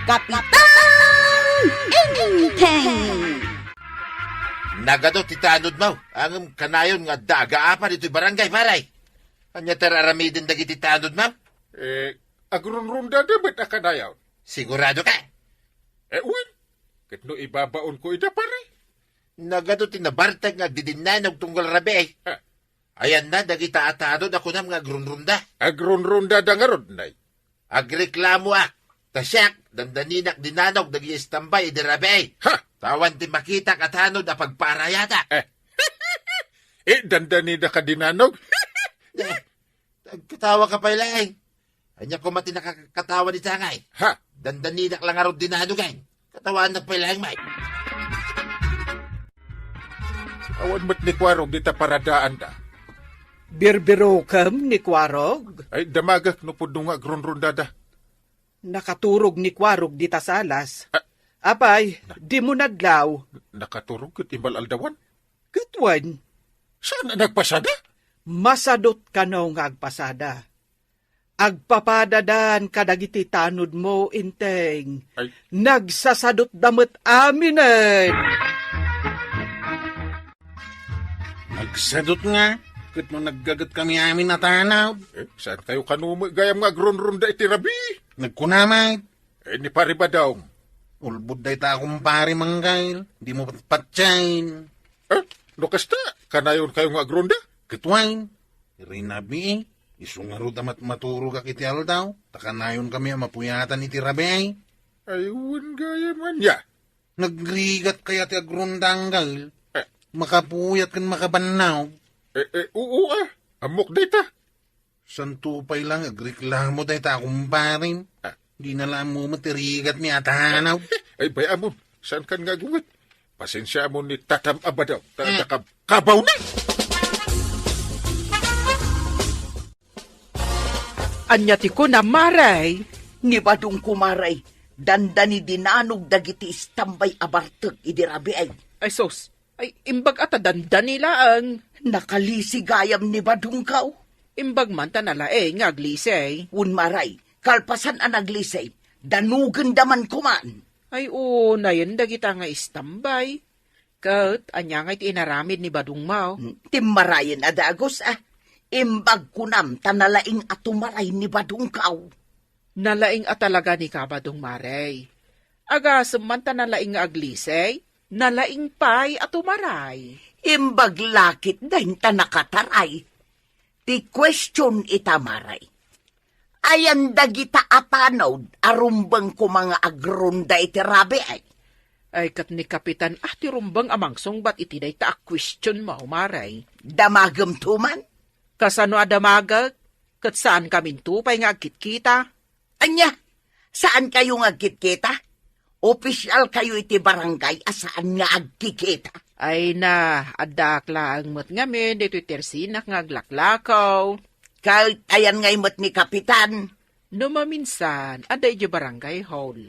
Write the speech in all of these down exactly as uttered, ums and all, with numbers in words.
Kapitan Enteng! Nagado ti tanod mo, ngem kanayon nga adda agaapa ditoy barangay, pare. Ania ti aramiden dagiti tanod mo? Eh, agrunrunda da met a kanayon. Sigurado ka? Eh, wen. Ket no ibabaon ko ida, pare? Nagado ti nabartek nga agdidinnanog tunggal rabii. Ha? Ayanna dagita a tanod a kunam nga agrunrunda. Agrunrunda da ngarud, nay? Agreklamoak, ta siak, dandaninak dinanog dagiti istambay idi rabii. Ha? Ta awan ti makitak a tanod a pagpaarayatak. Eh. Eh, dandanida ka dinanog? Eh, agkatawa ka pay laeng. Ania koma ti nakakatawa dita ngay? Ha? Dandaninak la ngarud dinanog, eh. Katawaannak pay laeng, Mike. Awan met ni Kuarog dita paradaanda. Birbirokem ni Kuarog? Ay, damagek no pudno nga agrunrundada. Nakaturog ni Kuarog dita salas. Ah. Apay, dimo nadlaw. Nakaturog ket imbal-aldawan? Ket wen. Saan a nagpasada? Masadot kano nga agpasada. Agpapadadan kadagiti tanodmo, Enteng. Ay. Nagsasadotda met aminen. Nagsadot nga, ket no naggaget kami amin a tanod. Eh, saan kayo kano met gayam nga agrunrunda iti rabii? Nagkuna met. Eh, ni Pare Badong. Ulbod dayta a kumpare, Manggail. Dimo patpatien. Eh, no kasta, kanayon kayo nga agrunda? Ket wen, rinabii, isu ngarud a mat-, maturogak iti aldaw, ta kanayon kami a mapuyatan iti rabii. Ay, wen gayam ania. Nagrigat kaya ti agrunda, Anggail? Eh. Makapuyat ken makabannaw. Eh, eh, oo, ah. Ammok dayta. Santo pay lang agreklamo dayta a kumparim. Ah. Di na la ammo met ti rigatmi a tanod. Ay, bay-amon, saan kan nga agunget? Pasensiamon ni Tatam a Badong, ta Mm. adda kab-, kabaw na! Ania ti kunam, Mare? Ni Badong, Mare, dandani dinanog dagiti istambay a bartek idi rabii. Ay, sus, Ay, imbag a ta dandani laeng. Nakalisi gayam ni Badong. Imbag man ta nalaing nga aglisi. Wen, Mare, kalpasan a naglisi, danogenda man koma. Ay, unayen dagita nga istambay. Ket ania ngay ti inaramid ni Badongmo? Hmm, timmarayen a dagus, ah. Imbag kunam ta nalaing a tumaray ni Badong. Nalaing a talaga ni Badong, Mare. Agasem man ta nalaing nga aglisi, nalaing pay a tumaray. Imbag la ketdin ta nakataray. Ti question ita, Mare. Ayan dagita a tanod a rumbeng koma nga agrunda iti rabii? Ay, ket ni Kapitan a ti rumbeng a mangsungbat iti dayta a questionmo, Mare. Damagem to man? Kasano a damagek? Ket saankaminto pay nga agkitkita. Ania? Saankayo nga agkitkita? Opisialkayo iti barangay a saan nga agkikita? Ay na, addaak laeng met ngamin ditoy tersinak nga aglaklakaw. Ket ayan ngay met ni Kapitan? No maminsan, adda idiay barangay hall.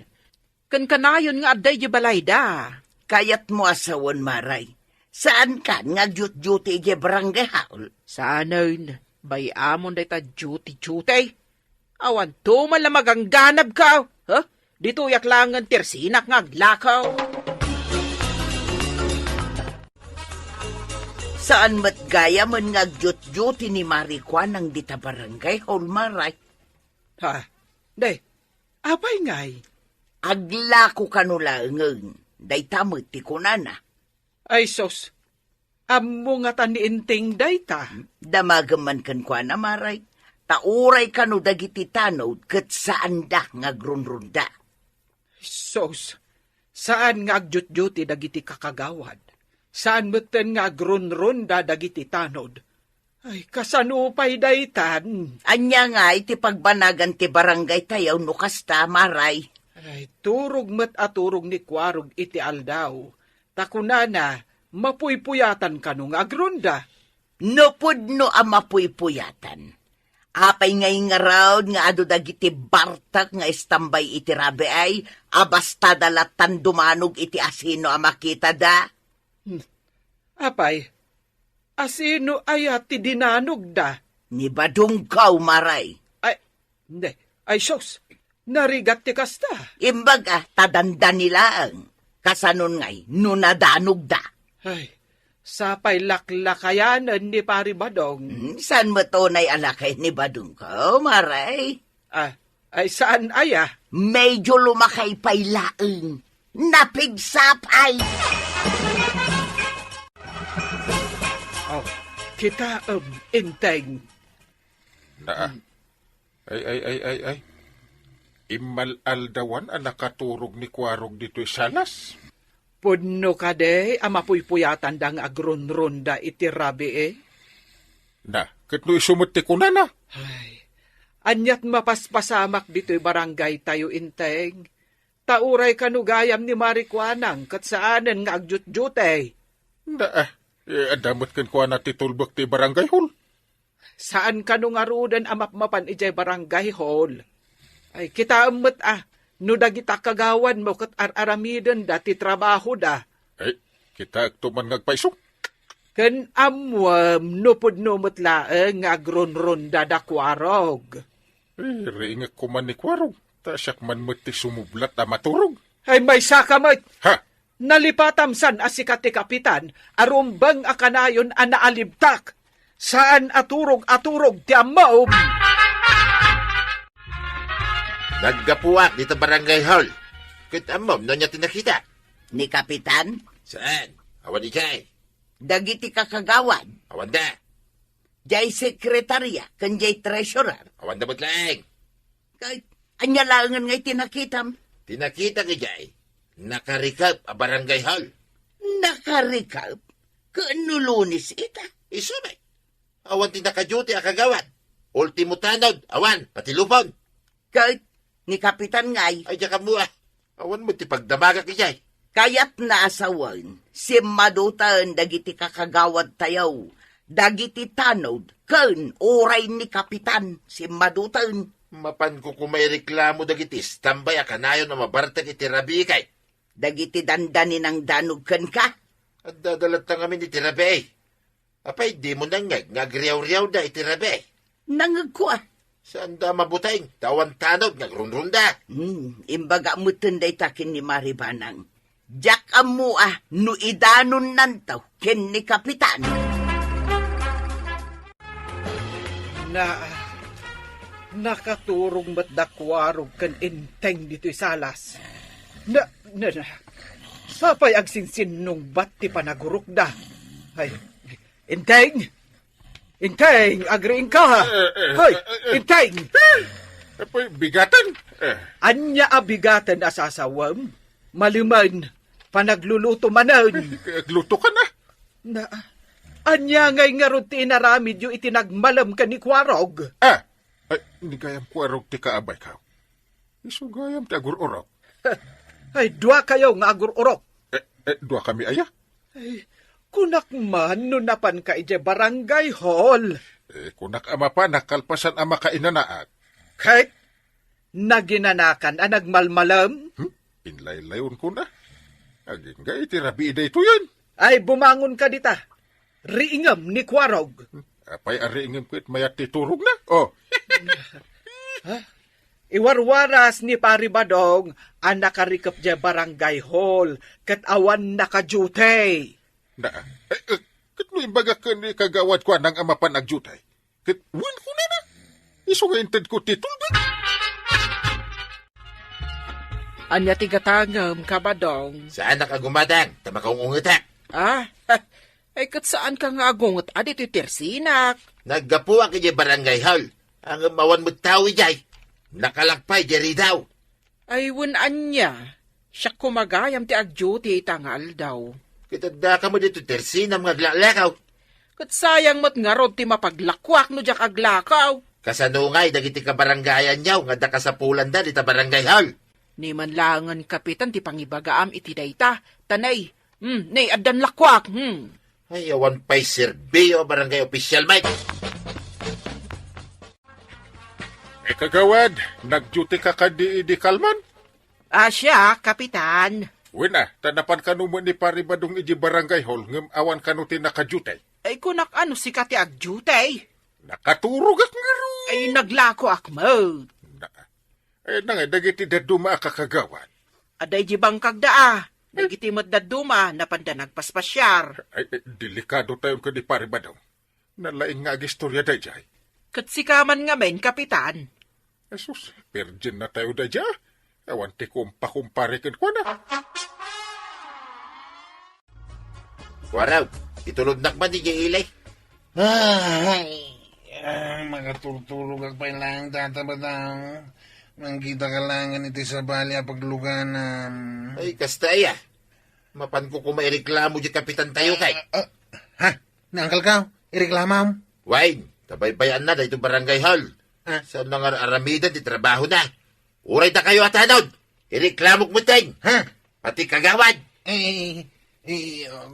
Ken kanayon nga adda idiay balayda. Kayatmo a sawen, Mare. Saankan nga agduty-duty idiay barangay hall? Saanen, bay-amon dayta duty-duty. Awan to man la magangganabko, ha? Ditoyak laengen tersinak nga aglakaw. Saan met gayamen nga agduty-duty ni Mare Kuanang dita barangay hall, Mare? Ha? Day, apay ngay? Aglako kano laengen, dayta met ti kunana. Ay sus, ammo ngata ni Enteng dayta? Damagem man kenkuana, Mare, ta uray kano dagiti tanod ket saanda nga agrunrunda. Sus, saan nga agduty-duty dagiti kakagawad. Saan metten nga agrunrunda dagiti tanod. Ay, kasano pay daytan? Ania ngay ti pagbanagan ti barangay tayo no kasta, Mare? Ay, turog met a turog ni Kuarog iti aldaw. Ta kunana, mapuypuyatan kano nga agrunda. No pudno a mapuypuyatan, apay ngay ngarud nga adu dagiti bartek nga istambay iti rabii a bastada lattan dumanog iti asino a makitada? Hmm. Apay, asino aya ti dinanogda? Ni Badongko, Mare. Ay, hindi. Ay, sus. Narigat ti kasta. Imbag a, ta dandani laeng. Kasanon ngay no nadanogda? Ay, sapay laklakayanen ni Pari Badong. Hmm, saan met unay a lakay ni Badong ko, Maray? Ah, ay saan aya? Medyo lumakay pay laeng. Napigsa pay. Oh, kitaem, Enteng. Naa. Ay, ay, ay, ay, ay. Immal-aldawan a nakaturog ni Kuarog ditoy salas. Pudno kadi a mapuypuyatanda nga agrunrunda iti rabii? Na, ket no isu met ti kunana? Ay, aniat mapaspasamak ditoy barangay tayo, Enteng? Ta uray kano gayam ni Mari Kuanang ket saanen nga agjutjutay. Na, eh, adda met kenkuana ti tulbek ti barangay hall. Saan kano ngaruden a mapmapan idiay barangay hall? Ay, kitaem met a, no dagita kagawadmo ket ar-aramidenda ti trabahoda. Ay, kitaekto man nga agpayso. Ken ammoem no pudno met laeng nga agrunrunda da Kuarog. Eh, riingek koma ni Kuarog, ta siak man met ti sumublat a maturog. Ay, maysaka met! Ha? Nalipatam san a sika ti kapitan a rumbeng a kanayon a naalibtak. Saan a turog a turog ti ammom. Naggapuak dita barangay hall. Ket ammom no ania ti nakita? Ni kapitan? Saan? Awan idiay. Dagiti kakagawad. Awan da. Jay sekretarya ken jay treasurer. Awan da met laeng. Kay, ania laengen nga iti nakitam? Ti nakitak idiay, nakarikep a barangay hall. Nakarikep? Ken no Lunes ita? Isu met. Awan ti nakaduty a kagawad. Ultimo tanod, awan, pati lupon. Ket ni Kapitan ngay. Ay, diak ammo, ah. Awan met ti pagdamagak idiay. Kayatna a sawen, simmadutan dagiti kakagawad tayo, dagiti tanod, ken uray ni Kapitan, simmadutan. Mapanko koma ireklamo dagiti istambay a kanayon a mabartek iti rabii kay. Dagiti dandani nangdanog kenka? Adda da latta ngamin iti rabii. Apay dimo nangngeg nga agriawriawda iti rabii? Nangngegko, a. Saanda a mabuteng, ta awan tanod nga agrunrunda. Hmm, imbaga metten dayta ken ni Mari Banang. Diak ammo a no idanonnanto ken ni Kapitan. Na, nakaturog met da Kuarog ken Enteng ditoy salas. Na, na, na, sapay agsinsinnungbat ti panagurokda. Ay, Enteng! Enteng, agriingka! Eh, eh, Hoy, eh, eh. Enteng! Eh, apoy, bigaten! Eh. Ania a bigaten a sasawem? Malemen, panagluluto manen. Eh, agluto ka na. Na, ania ngay ngarud ti inaramidyo iti nagmalem ken ni Kuarog? Ah, ay, ni gayam Kuarog ti kaabay ka. Isu gayam ti agur-urok. Ay, dua kayo nga agur-urok. Eh, eh, dua kami aya? Ay, kunak man no napan ka idiay barangay hall. Eh, kunak a mapanak kalpasan a makainanaak. Ket naginanakan a nagmalmalem? Hmm? Inlaylayon ko na. Agingga iti rabii daytoyen. Ay, bumangon ka dita. Riingem ni Kuarog. Apay a riingem ket mayat ti turog na? Oh. Ha? Iwarwaras ni Pari Badong a nakarikep diay barangay hall ket awan nakaduty. Na, eh, eh, ket no imbagak ken ni Kagawad Kuanang a mapan agduty? Ket wen kunana, isu nga intedko ti tulbek. Ania ti gatangem, Kabadong? Saanak a gumatang, ta makaung-ungetak. Ah, ay ket saanka nga agunget a ditoy tersinak. Naggapuak idiay barangay hall. Ngem awan met tao idiay. Nakalak pay diay ridaw. Ay, wen ania, siak koma gayam ti agduty ita nga aldaw. Ket addaka met ditoy tersinam nga aglaklakaw. Ket sayang met ngarud ti mapaglakuak no diak aglakaw. Kasano ngay dagiti kabarangayanyo nga adda kasapulanda dita barangay hall? Ni man laengen kapitan ti pangibagaam iti dayta, ta nay, hmm, nay, addan lakuak, hmm. Ay, awan pay serbio a barangay official, Mike. Eh, kagawad, nagduty ka kadi idi kalman? Ah, siya, Kapitan. Wen a, ta napan kano met ni Pari Badong idi barangay hall ngem awan kano ti nakaduty. Ay, kunak a no sika ti agduty. Nakaturogak ngarud. Ay, naglakoak met. Na, Ay, nangay, dagiti dadduma a kakagawad. Adda iti bangkagda a. Dagiti met dadduma, napanda nagpaspasiar. Ay, ay, delikado tayon kadi Pare Badong. Nalaing nga agistorya dayjay. Ket sika man ngamin, Kapitan. Jesus, virgin na tayo dayjay. Awan ti kumpakumpare kenkuana. Waraw, itulodnak man idiay ili. Ay, ah, makaturturogak pay laeng data, Badong. Mangkitaka laeng iti sabali a pagluganam. Ay, kasta aya. Mapanko koma ireklamo di kapitan tayo kay. Ah, ah, ha? Ni Uncle Kao, ireklamam? Wayne, kabaybayanna daytoy barangay hall. Ah. Saan nga ar-aramiden ti trabahona? Uray dakayo a tanod, ireklamok metten. Ha? Pati kagawad. Eh, eh, eh, ah,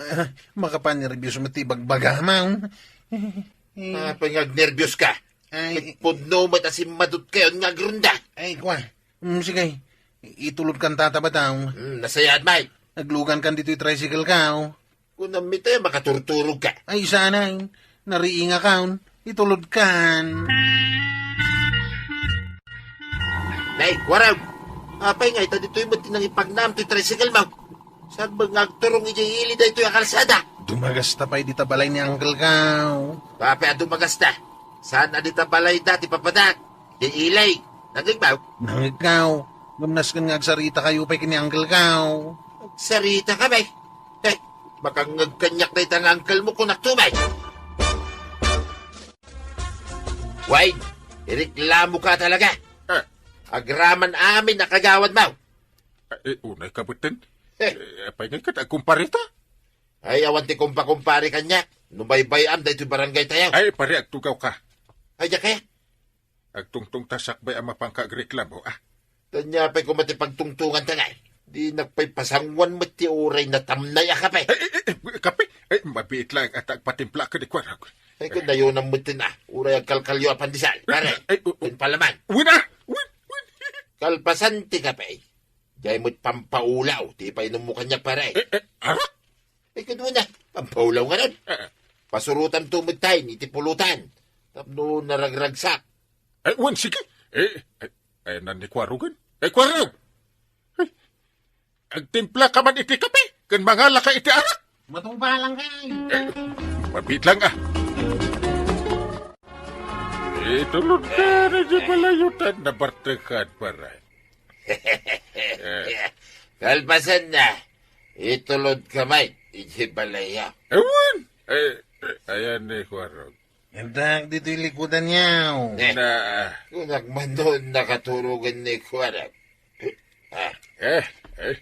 ah, makapanerbios met ti ibagbagam. Apay nga agnerbios ka? Ay. Ket pudno met a simmadot kayon nga agrunda. Ay, kua. Mm, sige. Itulodkan tata, Badong. Hmm, nasayaat, Mike. Aglugankan ditoy tricycle ka, oh. Kunam ita, makaturturog ka. Ay, sana, eh. Nariingakon. Itulodkan. Nay, Waraw. Apay nga ita ditoy met ti nangipagnam ti tricycle mo? Saan ba nga agturong idiay ili daytoy a kalsada? Dumagasta pay dita balay ni Uncle Kao. Apay a dumagasta? Saan a dita balay da ti papadak? Di ilay. Nangegbaw? Nangegkaw. Ngem nasken nga agsarita kayo pay ken ni Uncle Kao. Agsarita kami? Eh, makangngeg kaniak dayta nga uncle mo, kunak tumay. Wayne, ireklamo ka talaga. Ah. Agraman amin a kagawad mo. Ah, eh, unay ka, Butin. Eh. Eh, apay nga ket agkumpareta? Ay, awan ti kumpakumpare kaniak. No baybay-am daytoy barangay tayo. Ay, pare, agtugaw ka. Ay, diak kaya? Agtungtong ta sakbay a mapanka agreklamo, ah. Ania pay koma ti pagtungtongan ta ngay? Dinak pay pasanguan met ti uray natamnay a kape. Ay, ay, ay, ay, kape? Ay, mabiit laeng a ta agpatimpla kadi Kuarog. Ay, kun dayonam met ti na, uray agkalkalyo a pandesal, pare. Ay, o, o. Ken palaman. Wen, ah! Wen, wen. Kalpasan ti kape, diay met pampaulaw ti ipainummo kaniak, pare. Eh, eh, arak? Ay, kadua na, pampaulaw nga nun. Ah. Pasurotam to met tayo iti pulutan. Tapno naragragsak. Ay, wen, sige. Eh, ay, ay, nan ni Kuarugan. Eh, Kuarug! Ay, agtimpla ka man iti kape, ken mangala ka iti arak. Matuba lang kay. Eh, mabit lang, ah. Itulod ka na di balayotan na bartekan, pare. Eh. Kalpasan na, itulod ka may, iti balay, ah. Ewan! Eh, eh, ayan ni Kuarog. Intak ditoy likudan niyaw. Eh, na, kunak man doon nakaturugan ni Kuarag. Ah. Eh, eh,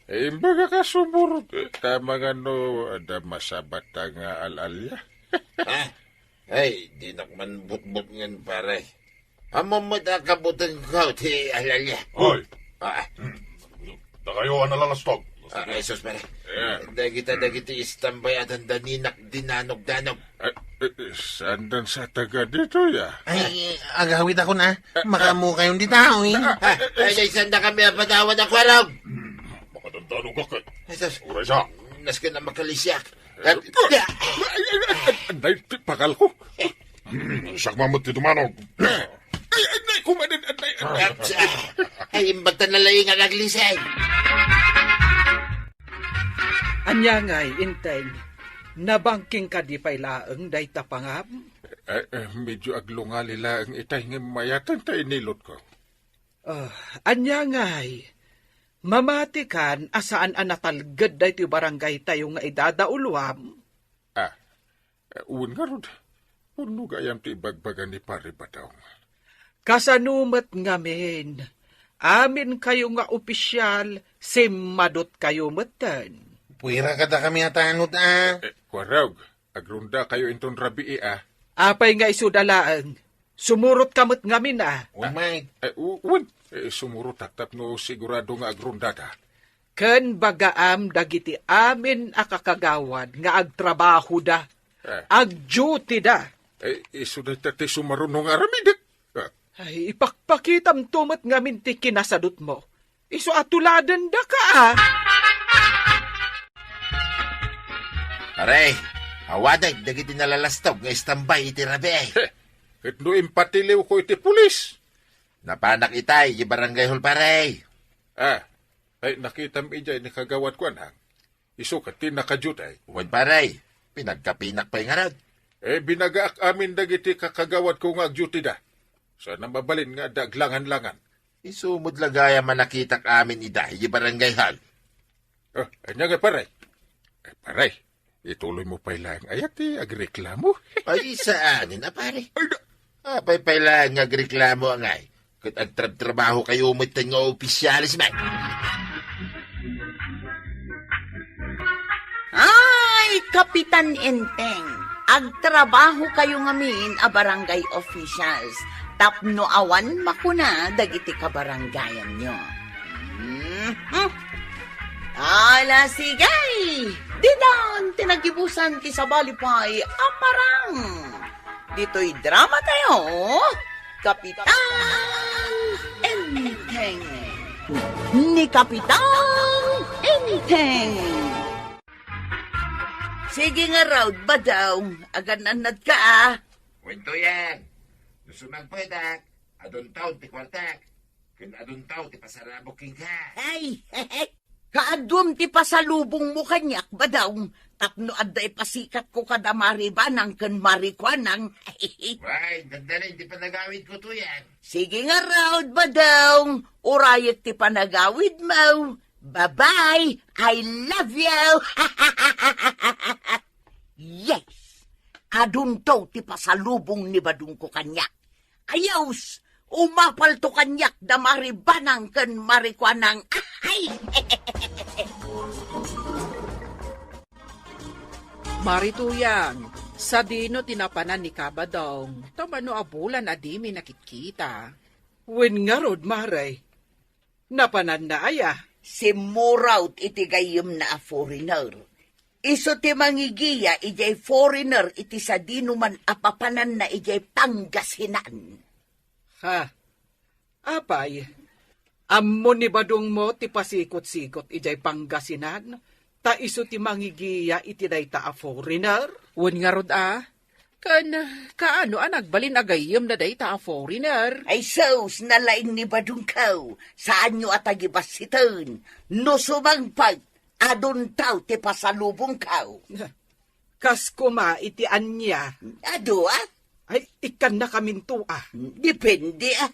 eh, imbaga ka sumurot, eh, tama nga no, adda masabata nga al-alya. Ah, ay, dinak man butbot ngan, pare. Ammom met a kabuteng ko ti al-alya. Oy. Ah. Hmm. Dakayo a nalalastog. Ah, ay, sus, pare. Eh. Dagita, dagiti istambay a dandaninak dinanogdanog. Eh, eh, eh, saan dan sa taga dito, ya? Ay, agawid ako na. Makamu kayon di tao, eh. Ah, ay, ay, saan da kami a padawan a kwarog? Hmm. Makadandanog ka, eh. Ay, sus. Uray sa. Nasken a makalisiak. Eh, ay, ay, ay, ay, anday, ti pakal ko. Hmm, siak mamet ti dumanog. Ay, anday, kumanan, anday, anday. Ay, imbag ta nalaing nga naglisay. Ania ngay, Inteng, nabangking kadi pay laeng dayta pangam? Eh, eh, medyo aglungali laeng itay ngem mayaten ta inilot ko. Ah, ania ngay? Mamatikan a saan a natalged daytoy barangay tayo nga idadauluam? Ah, eh, wen ngarud, pudno gayam ti ibagbaga ni Pare Badong. Kasano met ngamin? Amin kayo nga opisyal, simmadot kayo metten. Puwira kada kami a tanod, ah. Eh, eh, Kuarog, agrunda kayo inton rabii, ah. Apay nga isu da laeng? Sumurot ka met ngamin, ah. Wen, Mike. Eh, u-, wen. Eh, sumurotak tapno sigurado nga agrundata. Ken bagaam dagiti amin a kakagawad nga agtrabahoda. Eh. Agduty da. Eh, isu dayta ti sumaruno nga aramidek. Ah. Ay, ipakpakitam to met ngamin ti kinasadutmo. Isu a tuladendaka, ah. Pare, awanek dagiti nalalastog nga istambay iti rabii. Heh, ket no impatiliw ko iti pulis, Napanak itay, di barangay hall, pare. Ah, ay, nakitam idiay ni Kagawad Kuanang. Isu ket ti nakaduty. Wen, pare, pinagkapinak pay ngarud. Eh, binagaak amin dagiti kakagawad ko nga agduty da. Sana mabalin nga adda aglangan-langan. Isu met la gayam a nakitak amin ida, di barangay hall. Ah, ania nga, pare? Eh, pare, ituloy mo pay laeng aya ti agreklamo? Ay, saanen a, pare. Ay, da- Apay pay laeng nga agreklamo ngay. Ket agtrabtrabaho kayo met nga opisyales, man. Ay, Kapitan Enteng, agtrabaho kayo ngamin a barangay officials tapno awan makuna dagiti kabarangayanyo. Mhm. Ala, sige! Didan ti nagibusan ti sabali pay a parang. Ditoy drama tayo, Kapitan Enteng. Ni Kapitan Enteng. Sige ngarud, Badong, agan-annadka, a. Wen, Tuyang. No sumangpetak, aduntaw ti kuartak. Ken aduntaw ti pasarabok kenka. Ay, kaaduam ti pasalubongmo kaniak, Badong, tapno adda ipasikatko kada Mari Banang ken Mari Kuanang. Wen, dandanin ti panagawidko, Tuyang. Sige ngarud, Badong. Urayek ti panagawidmo. Bye-bye. I love you. Yes. Adunto ti pasalubong ni Badongko kaniak. Ayos! Umapalto kaniak da Mari Banang ken Mari Kuanang. Ay! Mari Tuyang, sadino ti napanan ni Kabadong? Tamano a bulan a dimi nakitkita. Wen ngarud, Mare. Napananna aya? Simmurawt iti gayyemna a foreigner. Isu ti mangigiya idiay foreigner iti sadinoman a papananna idiay Pangasinan. Ha? Apay, ammo ni Badongmo ti pasikot-sikot idiay Pangasinan, ta isu ti mangigiya iti dayta a foreigner? Wen ngarud a, ken kaano a nagbalin a gayyemna dayta a foreigner? Ay sus, nalaing ni Badongko, saanyo a tagibassiten. No sumangpet, aduntaw ti pasalubongko. Kas koma iti ania? Adu, a? Ay, ikkannakaminto, a. Depende, a.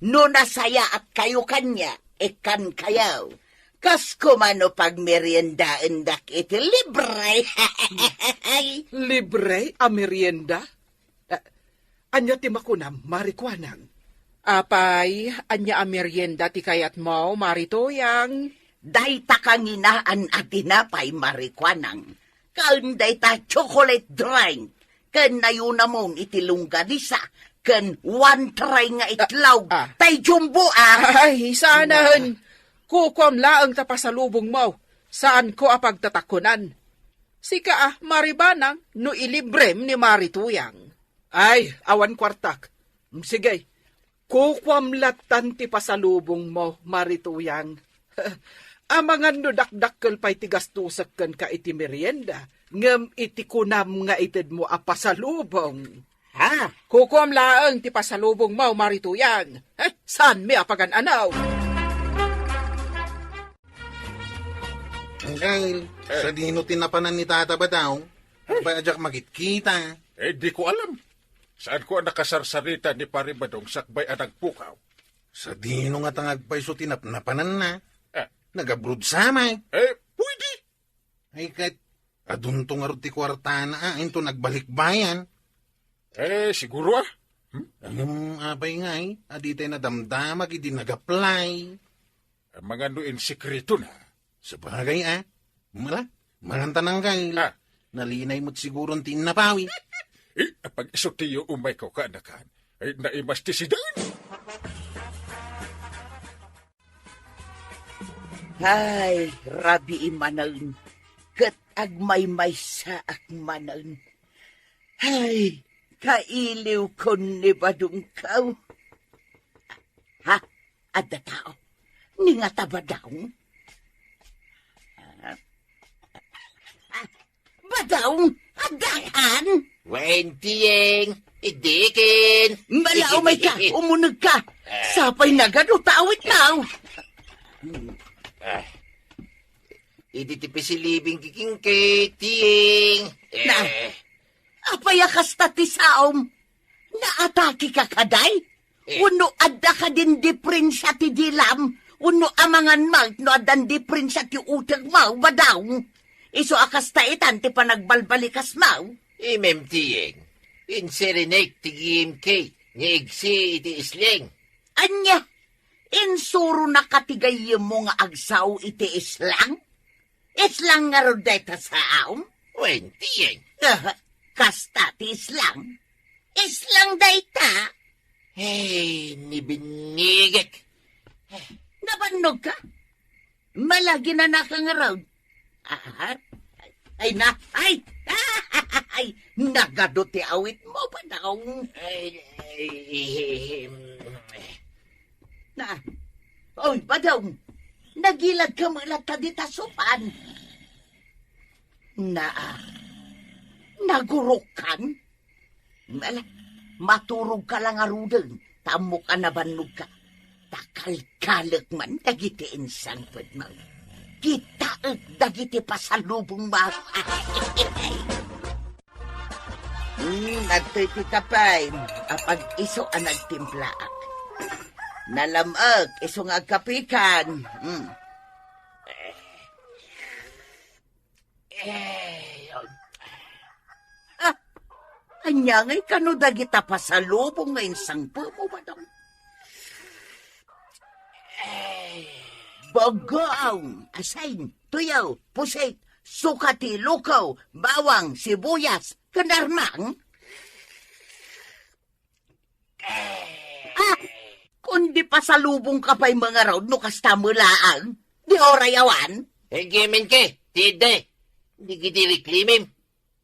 No nasayaatkayo kaniak, ikkankayo. Kas koma no pagmeriendaendak iti libre. Libre a merienda? A-, ania ti makunam, Mari Kuanang? Apay, ania a merienda ti kayatmo, Mari Tuyang? Dayta kanginaan a tinapay, Mari Kuanang. Ken dayta chocolate drink. Ken nayunamon iti longganisa. Ken one tray nga itlog. Ah, ah. Tay jumbo, a. Ay, saanen. Kukuam laeng ta pasalubongmo. Saanko a pagtatakunan. Sika, a, Mari Banang, no ilibrem ni Mari Tuyang. Ay, awan kuartak. Sige, kukuam lattan ti pasalubongmo, Mari Tuyang. Amangan no dakdakkel pay ti gastosek kenka iti merienda, ngem iti kunam nga itedmo a pasalubong. Ha? Kukuam laeng ti pasalubongmo, Mari Tuyang. Eh, saanmi a pagan-anaw? Angkel, eh, sadino ti napanan ni Tata Badong? Apay a diak makitkita? Eh, di ko alam. Saanko a nakasarsarita ni Pari Badong sakbay a nagpukaw? Sadino ngata nga agpayso ti napnapananna? Eh. Nag-abroad sa may? Eh, pwede. Ay, ket, adunto ngarud ti kuartana, a, inton agbalikbayan. Eh, siguro, a. Hmm? Ngem apay ngay, a ditay nadamdamag idi nag-apply? Amangan no insekreto na. Sabagay, a. Mala, mangan ta nanggal. Ah. Nalinay met siguron ti innapawi. Eh, apag-isu ti umayko kaanakan. Ay, naimas ti sidan. Ay, rabii manen, ket agmaymaysaak manen. Ay, kailiwkon ni Badongko. Ha? Adda tao? Ni ngata Badong? Badong, addakan? Wen, Tiyeng, Dikin. Bala, umay ka, umuneg ka. Sapay nagadu ta awit na. Ah. Idi ti pisilibing kiking kay Tiying. Na, eh, apay a kasta ti saom? Naatake ka kaday? Eh. Wenno adda kadin diprensia ti dilam? Wenno amangan met no addan diprensia ti utek mo, Badong? Isu a kasta itan ti panagbalbalikas mo? Imem Tiying. Insirinek ti gimke nga igsi iti isling. Ania? Insurona ka ti gayyemmo nga agsao iti islang? Islang ngarud dayta saom? Wen, Tiying. Aha, kasta ti islang. Islang dayta? Hey, ni binigek. Nabannog ka? Malagi na naka ngarud. Aha. Ay na, ay! Ay! Nagadu ti awit mo, Badong. Ay, ay, Na. Oy, Badong. Nagilad ka met latta dita sopan. Na. Nagurok kan? Ala, maturog ka lang aruden, ta ammok a nabannog ka. Ta kalkalek man dagiti insangpet mo. Kitaek dagiti pasalubong mo. Hmm, adtoy ti kape, apag isu a nagtimplaak. Nalam-ek, isu nga agkapekan. Hmm. Eh, ah, ania ngay kano dagita pasalubong nga insangpetmo, Badong? Eh. Bagoong, asin, tuyo, pusit, suka ti ilukaw, bawang, sibuyas, ken armang? Ah! Kundi pasalubong ka pay mangarud no kasta met laeng. Di uray awan? Agyemeng ke, ti idde. Dagiti riklimim.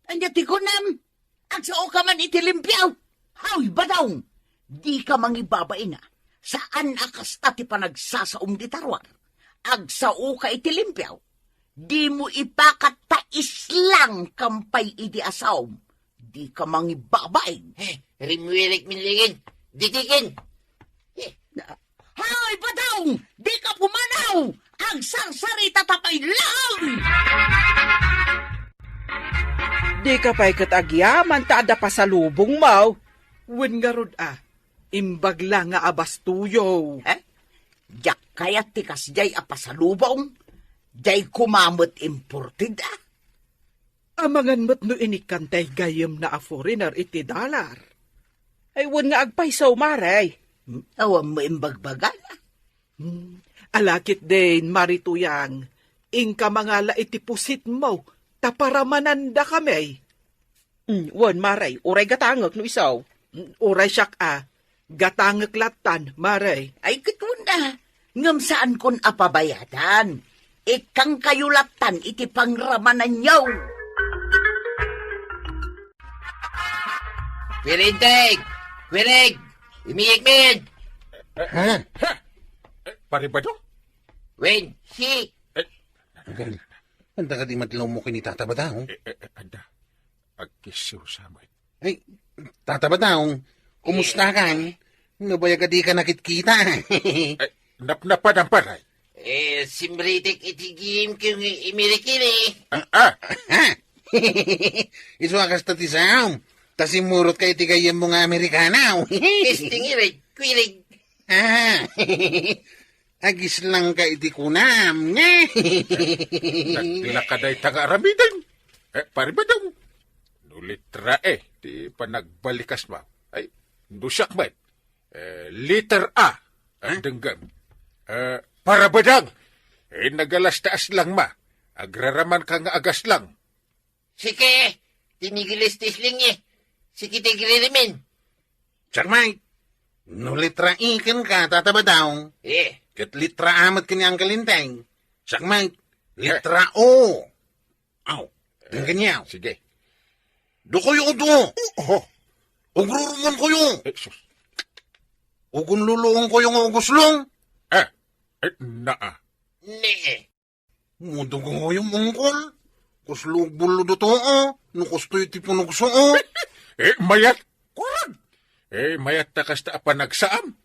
Ania ti kunam? Agsao ka man iti limpio. Haw, Badong! Di ka mangibabain a. Saan a kasta ti panagsasaom dita ruar. Agsao ka iti limpio. Dimo ipakat ta islang kam pay idi a saom. Di ka mangibabain. Eh, rimmuirik min lingin. Ditikin. Eh. Hay, Badong! Di ka pumanaw! Agsarsarita ta pay laeng! Di ka pay ket agyaman ta adda pasalubong mo. Wen ngarud a, imbag la nga abastuyo. Eh? Diak kayat ti kasdiay a pasalubong? Diay koma met imported a? Amangan met no inikkantay gayyemna a foreigner iti dollar. Ay, wen nga agpayso, Mare. Hmm, awan mo imbagbagana. Hmm, alakit din, Mare Tuyang. Inka mangala iti pusit mo, ta paramananda kami. Hmm, wen, Mare, uray gatangek no isu. Hmm, uray siak a, gatangek lattan, Mare. Ay, ket wen a, ngem saankon a pabayadan. Ikkangkayo lattan iti pangramananyo. Kuirinteg! Kuirig! Imiyigmig! Ha? Eh, Pare Badong? Wen, si... Eh, Anggal, anta kadi madlawmo ken ni Tata Badong? Eh, eh, eh, anda. Agkisiw sa amin. Ay, Tata Badong, kumusta kan? Nabayag a di ka nakitkita. Ay, napnapan ang paray. Eh, simritek iti game kong imirikiri. Ah, ah. Ha? Isu a kasta ti saom. Ta simmurot ka iti gayyemmo nga Amerikano. Testing ired, kwirig. Ah. Agislang ka iti kunam, ne? Nagpila ka dayta nga aramiden? Eh, Pare Badong. No letra E ti panagbalikas mo. Ay, no siak met. Eh, letter A. Huh? Denggem. Eh, Pare Badong. Eh, nagalas taas lang ma. Agraraman ka nga agaslang. Sika, tinigilis ti isling, eh. Sika ti agririmin. Siak met, no letra E kenka, Tata Badong. Eh. Ket letra A met ken ni Angkel Inteng. Siak met, letra O. Aw, eh, ken kaniak. Sige. Dukoy udo. Oh. Ugrurumon koyo. Eh, sus. Ugunluluong koyo nga uguslong. Eh, eh, naa. Ne. Mudugoyom, Ungkol. Kuslo bullo duto, oh. No kustoy ti punugso, oh. Eh, mayat. Kurag. Eh, mayat ta kasta a panagsaam.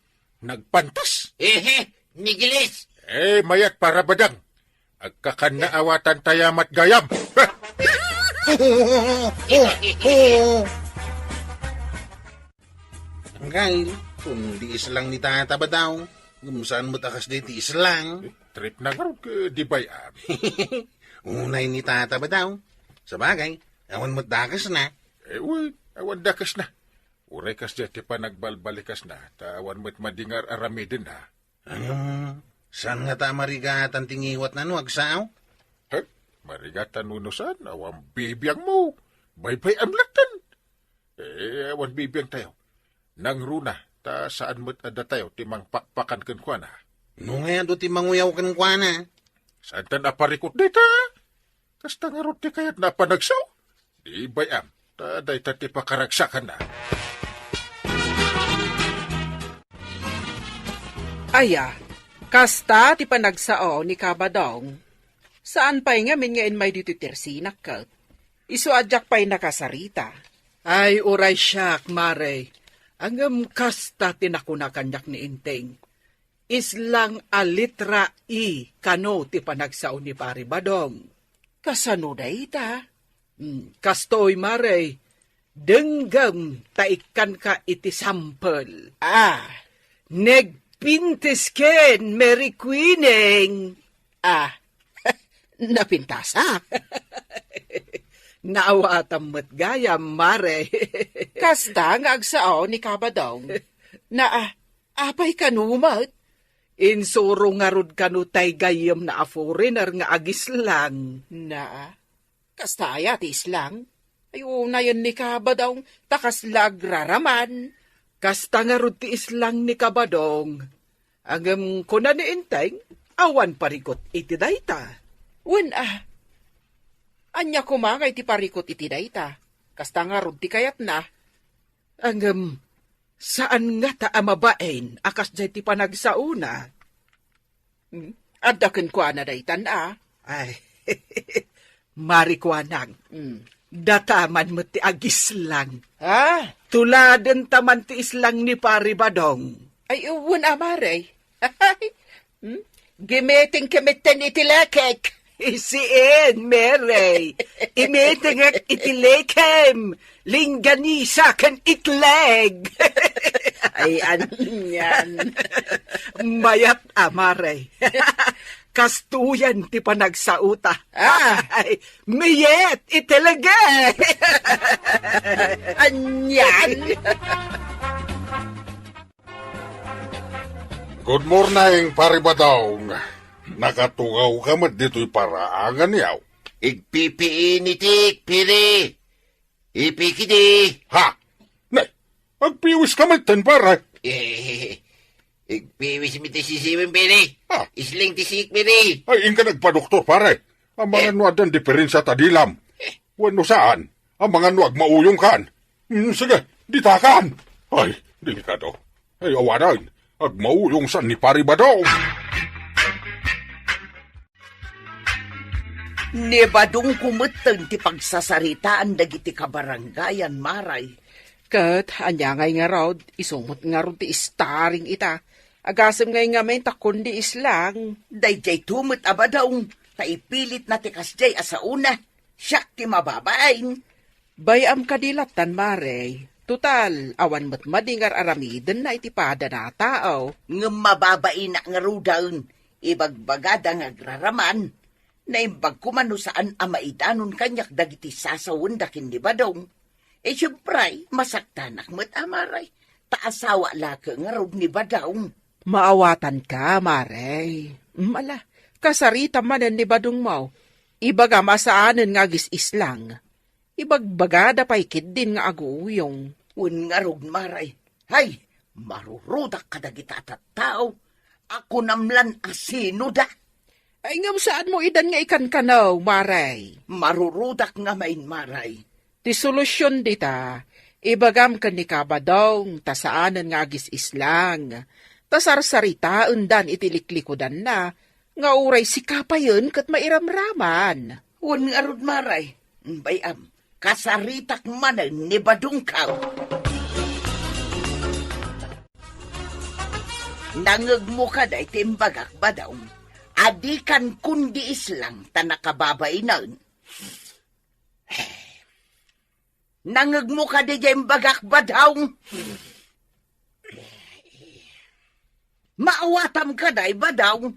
Nagpantas. Ehe, nigilis. Eh, mayat Pare Badong. Agkakanna awatan tayamat gayam. Anggail, kun di islang ni Tata Badong, ngem saan met a kasdi ti islang. Trip na ngarud ket di bay-am. Unay ni Tata Badong. Sabagay, awan met dakesna. Eh, wen, awan dakesna. Uray kasdiay ti panagbalbalikasna, ta awan met madi nga ar-aramidenna. Ngem, saan ngata a marigatan ti ngiwatna no agsao? He, marigatan wenno saan, awan bibiangmo. Baybay-am latten. Eh, awan bibiangtayo. Nangruna, ta saan met a datayo ti mangpakpakan kenkuana. No ngay adu ti manguyaw kenkuana? Saantan a parikut dayta? Kasta ngarud ti kayatna a panagsao? Di bay-am, ta dayta ti pakaragsakanna. Aya, kasta ti panagsao ni Kabadong. Saan pay ngamin nga immay ditoy tersinak ket. Isu a diak pay nakasarita. Ay, uray siak, Mare. Ngem kasta ti nakuna kaniak ni Enteng. Islang a litra E kano ti panagsao ni Pari Badong. Kasano dayta? Hmm, kastoy, Mare. Denggem ta ikkanka iti sampel. Ah. Nagpintas ken, Mary Queening. Ah, napintasak. Naawatam met gayam, Mare. Kasta nga agsao ni Kabadong. Na, ah, apay kano met? Insuro ngarud kano tay gayyemna a foreigner nga agislang. Na, ah, kasta aya ti islang? Ay, unayen ni Kabadong, ta kasla agraraman. Kasta ngarud ti islang ni Kabadong. Ngem kuna ni Enteng, awan parikut iti dayta. Wen, ah, ania koma nga iti parikut iti dayta? Kasta ngarud ti kayatna. Ngem, saan ngata a mabain a kasdiay ti panagsaona? Hmm? Adda kenkuana daytan, a? Ay, Mari Kuanang, hmm, data man met ti agislang. Ah? Tuladenta man ti islang ni Pari Badong. Ay, wen a, Mare. Hmm? Gimiting kemiten iti lekek. Saan, Mare. Imitingek iti lekem. Lingganisa ken itleg. Ay, anian. Mayat a, Mare. Kastoyen ti panagsaota. Ah. Ay, miyet iti lege. Anian. Good morning, Pari Badong. Nakatugawka met ditoy paraangan, yaw? Igpipiinitik, Piri. Ipikidi. Ha? Nay, agpiwiska met ten, pare. Eh, igpiwis mi ti sisiwim, Piri. Ah. Isling ti siik, Piri. Ay, inka nagpadoktor, pare. Amangan no addan diferensia ta dilam. Wenno saan? Amangan no agmauyongkan. Hmm, sige, ditakan. Ay, delikado. Ay, awanan. Agmauyong san ni Pari Badong. Ni Badong kumetten ti pagsasaritaan dagiti kabarangayan, Maray. Ket ania ngay ngarud, isu met ngarud ti istaring ita. Agasem ngay ngamin ta kundi islang. Daydiay to met a Badong, ta ipilitna ti kasdiay a saona. Siak ti mababain. Bay-am kadi lattan, Mare. Total, awan met madi nga ar-aramidenna iti padana a tao. Ngem mababainak ngaruden, ibagbagada nga agraraman. Naimbag koma no saan a maidanon kaniak dagiti sasawenda ken ni Badong. E, siempre, masaktanak met a, Mare. Ta asawa la ket ngarud ni Badong. Maawatanka, Mare. Mm, ala, kasarita manen ni Badongmo. Ibagam a saanen nga agis-islang. Ibagbagada pay ketdin nga aguyong. Wen ngarud, Maray. Hay, marurudak kadagita a tattao. A kunam lan a sinoda. Ay, ngem saanmo idan nga ikankanaw, Maray? Marurudak ngamin, Maray. Ti solusion dita, ibagam ken ni Kabadong ta saanen nga agis-islang. Ta sarsaritaendan iti liklikudanna nga uray sika payen ket mairamraman. Wen ngarud, Maray, bay-am, kasaritak manen ni Badongko. Nangngegmo kadi ti imbagak, Badong, a dikan kundi islang ta nakababainen? Nangngegmo kadi ti imbagak, Badong? Maawatam kadi, Badong?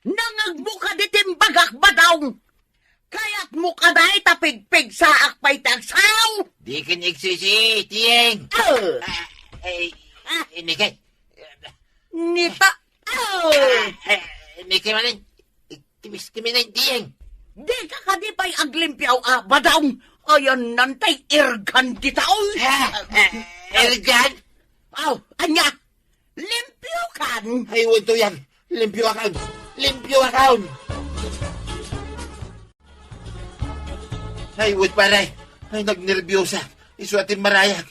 Nangngegmo kadi ti imbagak, Badong? Kayatmo kadi ta pigpigsaak pay ti agsao? Diken agsisi, Tiyeng. Eh. Ah, ay, ah, ini kay. Nita. Eh. Ah, eh, ini kay manen. Timis kami na, Tiyeng. Dika kadi pay aglimpio a, Badong? Ayanna tay irgan dita, oy. Ah, ah, irgan? Aw, ania? Limpiokan? Ay, wen, Tuyang. Limpioakon. Limpioakon. Ay, wen, pare. Ay, nagnerbiosa. Isu a ti marayag.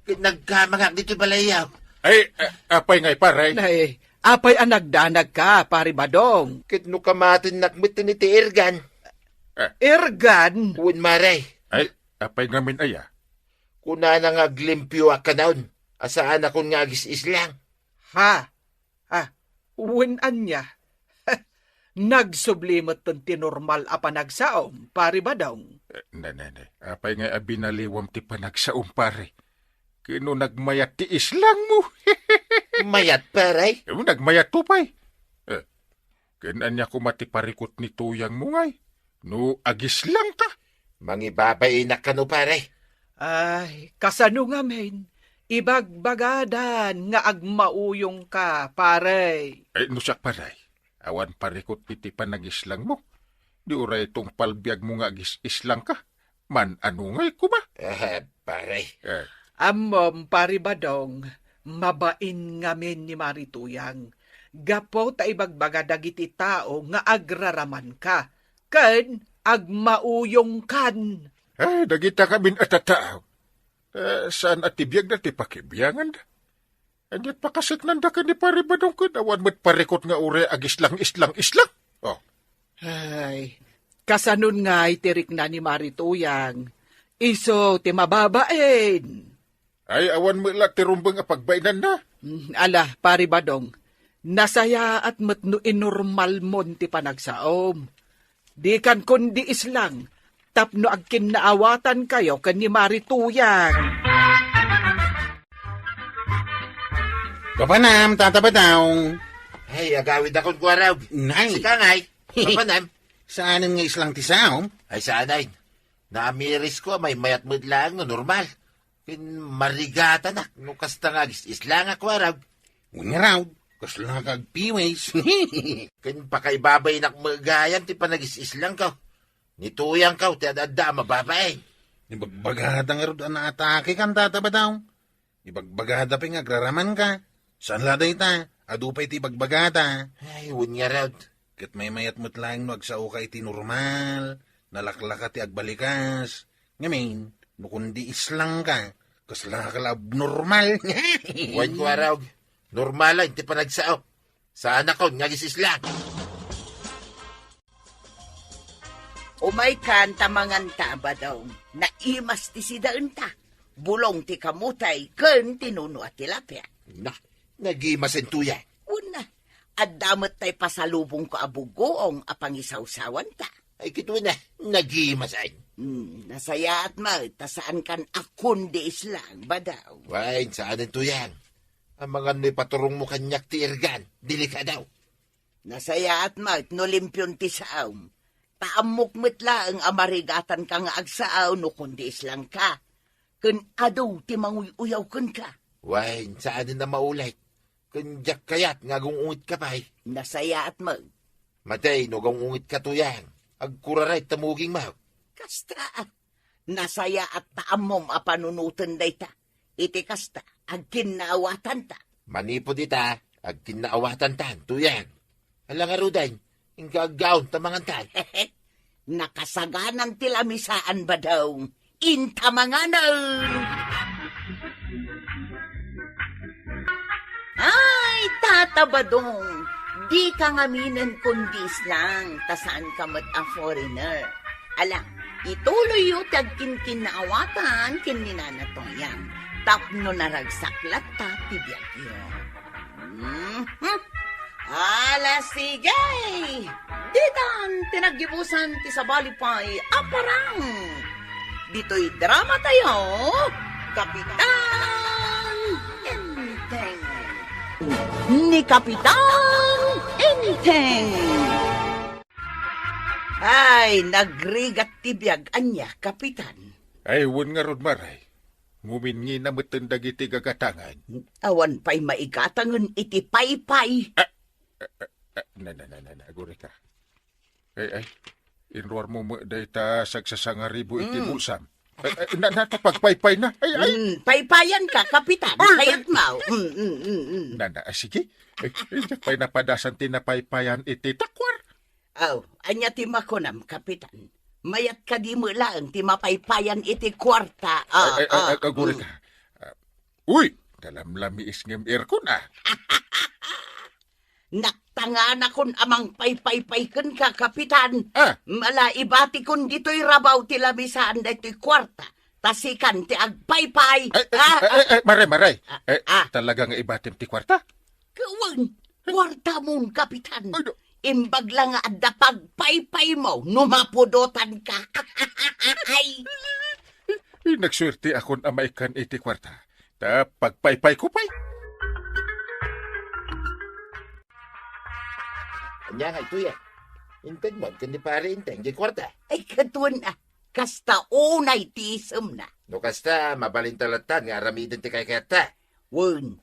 Ket nagkamangak ditoy balayyo. Ay, a-, apay ngay, pare? Nay, apay a nagdanagka, Pare Badong? Ket no kamatennak met iti irgan. Eh. Irgan? Wen, mare. Ay, apay ngamin aya? Kunana nga aglimpioak kanayon, a saanakon nga agis-islang. Ha? Ah, wen ania? Nagsubli metten ti normal a panagsaom, Pare Badong. Eh, ne, ne, ne. Apay ngay a binaliwam ti panagsaom, pare? Ket no nagmayat ti islangmo. Mayat, pare? Eh, nagmayatto pay. Eh, ken ania koma ti parikut ni tuyangmo ngay? No agislangka? Mangibabainak kano, pare? Ay, kasano ngamin? Ibagbagadan nga agmauyongka, pare. Ay, no siak, pare, awan parikut iti panagislangmo. Di uray tungpal biagmo nga agis-islangka. Man-ano ngay koma? Eh, pare. Eh. Ammom, Pare Badong, mabain ngamin ni Mari Tuyang. Gapu ta ibagbaga dagiti tao nga agraramanka, ken agmauyongkan. Eh, dagita ngamin a tattao. Eh, saan a ti biagda ti pakibianganda. Ket pakaseknanda ken ni Pare Badong ket awan met parikut nga uray agislang-islang-islang. Oh. Ay, kasanon ngay ti rikna ni Mari Tuyang? Isu ti mababain. Ay, awan met la ti rumbeng a pagbainanna. Mm, ala, Pare Badong, nasayaat met no inormalmon ti panagsaom. Dikan kundi islang, tapno agkinnaawatankayo ken ni Mari Tuyang. Papanam, Tata Badong. Ay, agawidakon, Kuarog. Nay. Sika ngay, papanam. Saanen nga islang ti saom? Ay, saanen. Naamirisko a maymayat met laeng no normal. Ken marigatanak no kasta nga agis-islangak, Kuarog. Wen ngarud, kasla ka agpiwis. Ken pakaibabainak met gayam ti panagis-islangko. Ni tuyangko ti ad-adda a mababain. Ibagbagada ngarud a naatakekan, Tata Badong. Ibagbagada pay nga agraramanka. Saan la dayta, adu pay ti ibagbagada. Ay, wen ngarud. Ket maymayat met laeng no agsaoka iti normal, nalaklaka ti agbalikas. Ngamin, no kundi islangka, kasla ka la abnormal. Wen, Kuarog, normal ti panagsaok. Saanakon nga agis-islang. Umaykan ta manganta, Badong. Naimas ti sidaenta. Bulong ti kamutay ken ti nuno a tilapia. Na, nagimasen tuya. Wen, adda met tay pasalubongko a bugoong a pangisawsawanta. Ay, kitaem, nagimasen. Hmm, nasayaat met ta saankan a kundi islang, Badong. Wen, saanen tuyang. Amangan no ipaturongmo kaniak ti irgan, delikado. Nasayaat met no limpion ti saom. Ta ammok met laeng a marigatanka nga agsao no kundi islangka. Ken adu ti manguy-uyaw kenka. Wen, saanen a maulit. Ken diak kayat nga agung-ungetka pay. Nasayaat met. Matay no agung-ungetka tuyang. Agkuraray ta mugingmo. Kasta. Nasayaat ta ammom a panunoten dayta. Iti kasta, agkinnaawatanta. Manipud ita, agkinnaawatantan, tuyang. Ala ngaruden, inka aggaon ta mangantan. Nakasaganan ti lamisaan, Badong. Inta manganen! Ay, Tata Badong, dika ngaminen kundi islang, ta saanka met a foreigner. Ala, ituloyyo ti agkinkinnaawatan ken ni Nana Toyang. Tapno naragsak latta ti biagyo. Mhm. Ala, sige! Ditan ti naggibusan ti sabali pay a parang. Ditoy drama tayo, Kapitan Enteng. Ni Kapitan Enteng. Ay, nagrigat ti biag ania, Kapitan. Ay, wen ngarud, Maray. Ngumin ngina metten dagiti gagatangan. Awan pay maigatangen iti paypay. Ah, ah, ah, ah, na, na, na, na, na, agurika. Ay, ay, inruar mo met dayta sagsasangaribo iti Mm. bulsam. Ay, ay, na, na, ta pagpaypay na. Ay, ay. Mm, paypayan ka, Kapitan. Ay, ay. Kayat mo. Mm, mm, mm, mm. Na, na, ah, sige. Ay, ay, diak pay napadasan ti napaypayan iti takwar. Aw, ania ti makunam, Kapitan? Mayat kadi met laeng ti mapaypayan iti kuarta. Ah, Ay, ay, ay, ah, ay, agurika. mm. Ah, uy, nalamlamiis ngem aircon, ah. Naktanganakon a mangpaypaypay kenka, Kapitan. Ah. Mala ibatikon ditoy rabaw ti lamisaan daytoy kuarta. Ta sikan ti agpaypay. Ay, ay, Ah, ay, ah. ay, ay, Maray, Maray. Ah, Eh, ah. talaga nga ibatim ti kuarta? Kawan, kuartamon, Kapitan. Ay, no. Imbag la nga adda pagpaypay mo, no mapudotan ka. Ay. Nagsuerte akon a maikkan iti kuarta. Ta pagpaypay ko pay. Ania nga itoy, eh? Integ mo ken ni Pare Inteng di kuarta. Ay, katuen, ah. Kasta unay ti isemna. No kasta, mabalinta latta nga aramiden ti kaykayatta. Wen,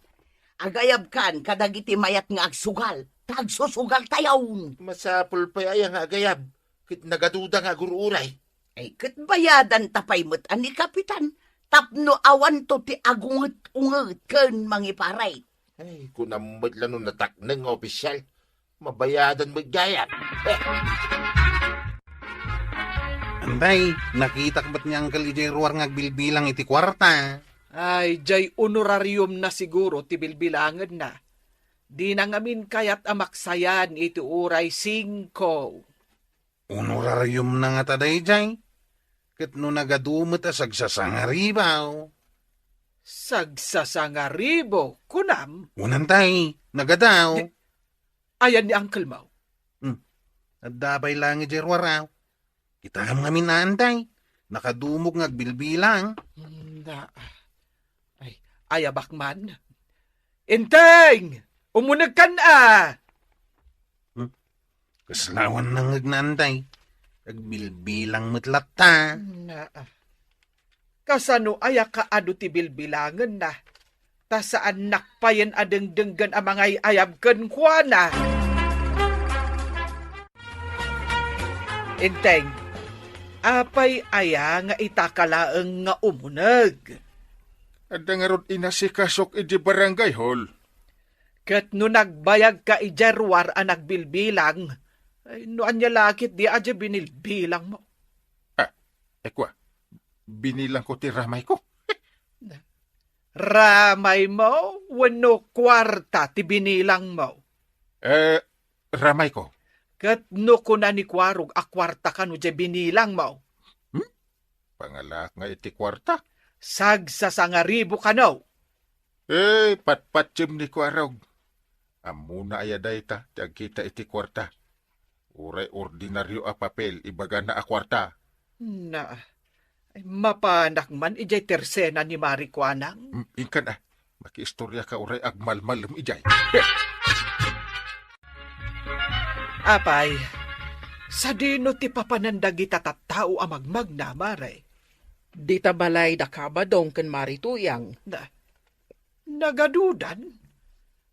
agayabkan kadagiti mayat nga agsugal, ta agsusugal tayon. Masapul pay aya nga agayab, ket nagaduda nga agur-uray. Ay, ket bayadan ta pay met a ni Kapitan, tapno awanto ti agunget-unget ken mangiparay. Ay, kunam met la no natakneng nga opisyal. Mabayadan met gayam. Eh. Antay, nakitak met ni Uncle idiay ruar nga agbilbilang iti kuarta. Ay, jay honorarium na siguro ti bilbilangenna. Dina ngamin kayat a maksayan iti uray singko. Honorarium na ngata dayjay. Ket no nagadu met a sagsasangaribaw. Sagsasangaribo, kunam? Wen antay, nagadaw. Di, ayan ni uncle mo? Hmm. Adda pay laeng idiay ruar. Kitaem ngamin a, antay. Nakadumog nga agbilbilang. Hmm, na. Ay, ayabak man. Inteng! Umunegkan a! Hmm? Kasla awan nangngegna, antay. Agbilbilang met latta. Na, kasano aya kaadu ti bilbilangenna? Ta saannak payen a dengdenggen a mangay-ayab kenkuana. Inteng, apay aya nga itaka laeng nga umuneg? Adda ngarud inasikasok idi barangay hall. Ket no nagbayagka idiay ruar a nagbilbilang, ay, no ania la ketdi a di binilbilang mo? Ah, ekwa, binilang ko ti ramay ko. Ramay mo wenno kuarta ti binilang mo? Eh, ramay ko. Ket no kuna ni Kuarog a kuarta kano di binilang mo? Hmm? Pangalaak nga iti kuarta. Sagsasangaribo kano. Eh, patpatiem ni Kuarog. Ammona aya dayta ti agkita iti kuarta. Uray ordinario a papel ibagana a kuarta. Na, ay, mapanak man idiay tersena ni Mari Kuanang? Mm, inkan a, makiistorya ka uray agmalmalem idiay. Apay, sadino ti papanan dagita tattao a magmagna, Mare? Dita balay da Kabadong ken Mari Tuyang. Na, nagadudan?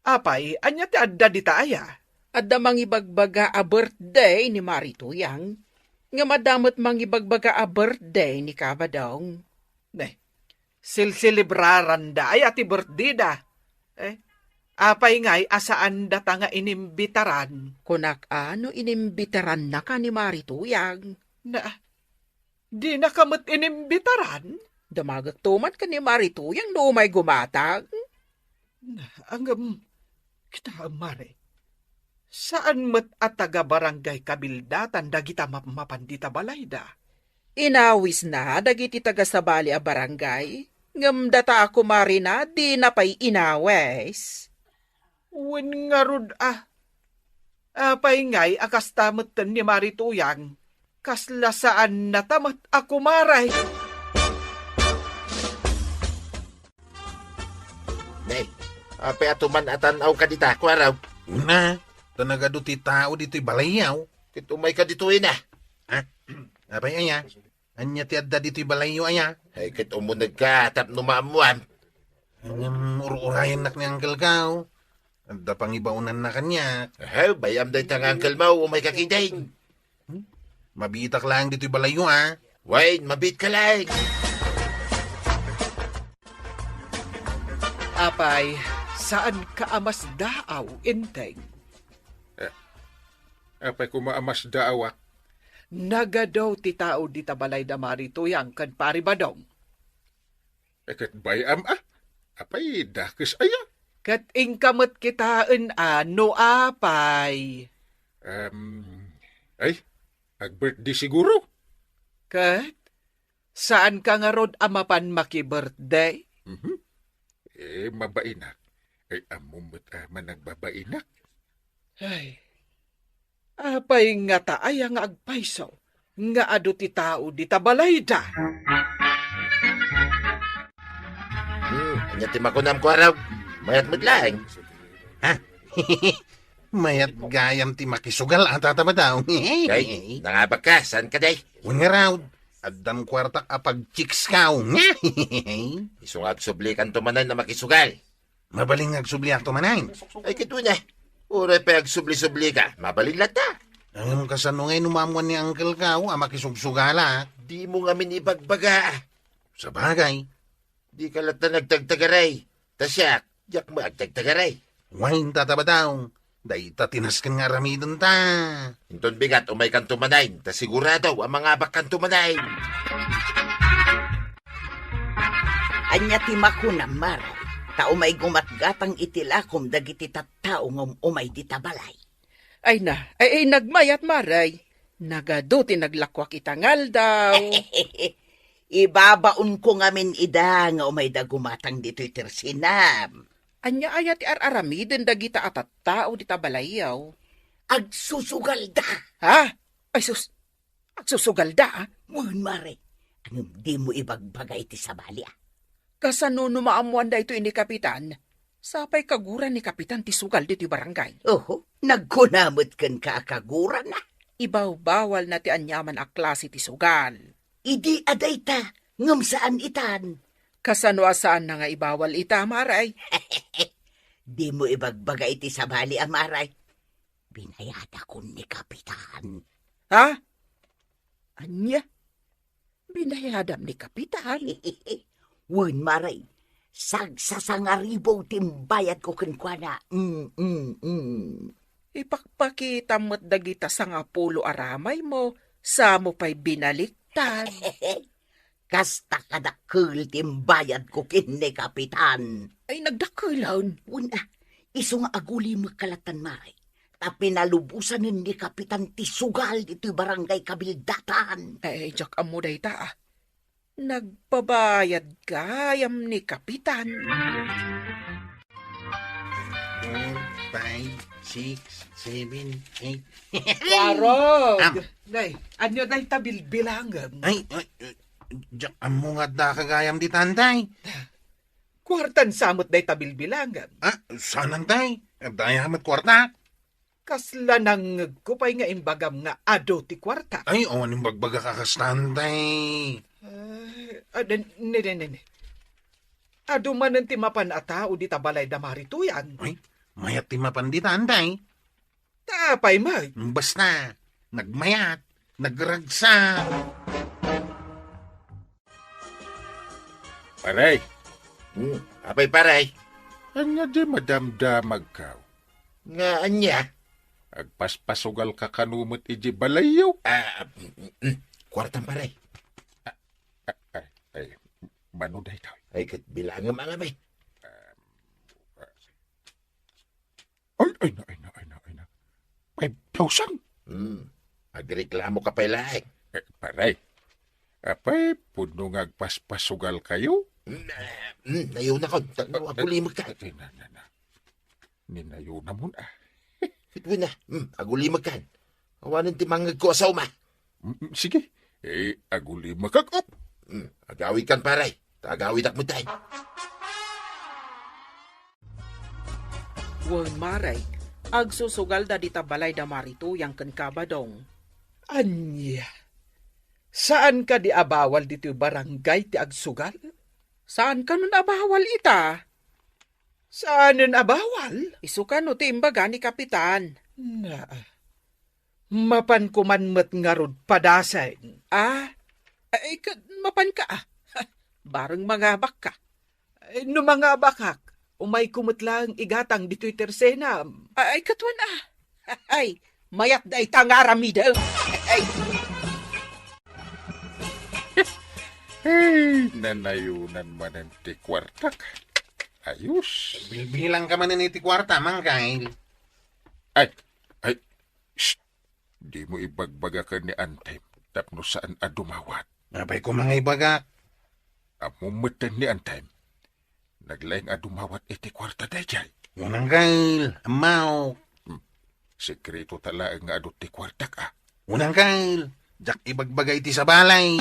Apay, ania ti adda dita aya? Adda mangibagbaga a birthday ni Mari Tuyang, ngem adda met mangibagbaga a birthday ni Kabadong. Ne, silsilibraranda aya ti birthday da? Eh, apay ngay a saan data nga inimbitaran? Kunak a no inimbitarannaka ni Mari Tuyang. Na, Dinaka met inimbitaran? Damagek to man ken ni Mari Tuyang no umay gumatang. Na, ngem, kita, Mare, saan met a taga-barangay kabildatan dagita mapmapan dita balayda? Inawisna dagiti taga-sabali a barangay. Ngem data a kumarina, dina pay inawes. Wen ngarud a. Apay ngay a kasta metten ni Mari Tuyang? Kasla saannata met a kumare. Nay, apay a tuman a tan-aw ka dita, Kuarog? Una, ta nagadu ti tao ditoy balayyo. Ket umay ka ditoy na. Ha? Apay aya? Ania ti adda ditoy balayyo aya? Ay, ket umunegka tapno maammuam. Ngem ur-urayennak ni Uncle Kao. Adda pangibaonanna kaniak. Ahem, bay-am dayta nga uncle mo, umay ka ketdin. Hmm? Mabiitak laeng ditoy balayyo, a. Wen, mabiitka laeng. Apay, saanka a masdaaw, Enteng? Eh, apay koma a masdaawak? Nagadu ti tao dita balay da Mari Tuyang ken Pari Badong. Eh, ket bay-am a? Apay, dakes aya? Ket inka met kitaen a no apay. Em, ay, ag-birthday siguro? Ket, saanka ngarud a mapan maki-birthday? Mhm. Eh, mabainak. Ay, ammom met a managbabainak. Ay, apay ngata aya nga agpayso nga adu ti tao dita balayda? Hmm, ania ti makunam, Kuarog? Mayat met laeng. Ha? Mayat gayam ti makisugal a, Tata Badong. Kay, nangabakka, saan ka, day? Wen ngarud, addan kuartak a pag-chicks kao. Isu nga agsublikanto manen a makisugal. Mabalin nga agsubliakto manen. Ay, ket wen a. Uray pay agsubli-sublika, mabalin latta. Ngem kasano ngay no maammuan ni Uncle Kao a makisugsugalak? Dimo ngamin ibagbaga. Sabagay. Dika latta nagtagtagaray. Ta siak, diak met agtagtagaray. Wen, Tata Badong. Dayta ti nasken nga aramidenta. Inton bigat, umaykanto manen, ta sigurado a mangabakkanto manen. Ania ti makunam, Mare? Ta umay gumatgatang iti lakom dagiti tattao nga um-umay dita balay. Ay na, ay, ay, nagmayat, Mare. Nagadu ti naglakuak ita nga aldaw. Ibabaonko ngamin ida nga umayda gumatang ditoy tersinam. Ania aya ti ar-aramiden dagita a tattao dita balayyo? Agsusugalda. Ha? Ay sus, agsusugalda, a? Wen, Mare. Ngem dimo ibagbaga iti sabali, a. Kasano no maammuan daytoy ni Kapitan? Sapay kaguran ni Kapitan ti sugal ditoy barangay. Oho, nagkuna met kenka a kaguran, a. Ibawbawalna ti aniaman a klase ti sugal. Idi adda ita, ngem saan itan. Kasano a saanna nga ibawal ita, Mare? Dimo ibagbaga iti sabali, a, Mare. Binayadakon ni Kapitan. Ha? Ania? Binayadam ni Kapitan? Wen, Mare. Sagsasangaribu ti imbayadko kenkuana. Mm, mm, mm. Ipakpakitam met dagita sangapulo a ramaymo, sa mo pay binaliktad. Kasta kadakkel ti imbayadko ken ni Kapitan. Ay, nagdakkelen. Wen a, isu nga agulimekka lattan, Mare. Ta pinalubosanen ni Kapitan ti sugal ditoy barangay kabildatan. Ay, ay, diak ammo dayta, a. Nagpabayad gayam ni Kapitan. Four, five, six, seven, eight. Kuarog! Am. Day, ania dayta bilbilangem? Ay, ay, ay, diak ammo nga adda ka gayam ditan, day. Kuartan sa met dayta bilbilangem? Ah, saan, day? Adda aya met kuarta? Kasla nangngegko pay nga imbagam nga adu ti kuarta. Ay, awan imbagbagak a kastan, tay. Ay, ah, ne, ne, ne, ne. Adu manen ti mapan a tao dita balay da Mari Tuyang. Ay, mayat ti mapan ditan, tay. Ta apay met? Basta, nagmayat, nagragsak. Pare. Hmm, apay, pare? Ania di madamdamagkaw? Nga ania? Agpaspasugalka kano met iti balayyo? Ah, mm, mm, kuartam, pare. Ah, ah, ay, ay, mano daytoy? Ay, ket bilangem a ngamin. Ay, ay, na, ay, na, ay, na, ay, na. Five thousand? Hmm. Agreklamo ka pay laeng. Eh, pare, apay, pudno nga agpaspasugalkayo? Mm, mm, nayunakon, tapno agulimekkan. Ay, na, na, na. Ninayunamon, a. Ket wen a, mm, agulimekkan. Awanen ti mangngegko a saoma. Mm, mm, sige. Eh, agulimekak, op. Mm, agawidkan, pare. Ta agawidak met, ay. Wen, Mare, agsusugalda dita balay da Mari Tuyang ken Kabadong. Ania? Saan kadi a bawal ditoy barangay ti agsugal? Saan kanon a bawal ita? Saanen a bawal? Isu kano ti imbaga ni Kapitan. Naa. Mapan koman met ngarud padasen. Ah? Ay, ket mapanka, a. Bareng mangabakka. Ay, no mangabakak, umayko met laeng igatang ditoy tersenam. Ay, ket wen, a. Ay, mayat dayta nga aramidek. Ay. Ay, nanayonan manen ti kuartak. Ayos. Bilbilang ka manen iti kuarta, Mang Kyle. Ay, ay, shh! Dimo ibagbagaken ni Antem tapno saan a dumawat. Apay koma nga ibagak? Ammom metten ni Antem. Naglaing a dumawat iti kuarta daydiay. Wen, Mang Kyle, ammaok. Hmm. Sekreto ta laeng nga adu ti kuartak, a. Wen, Mang Kyle, diak ibagbaga iti sabali.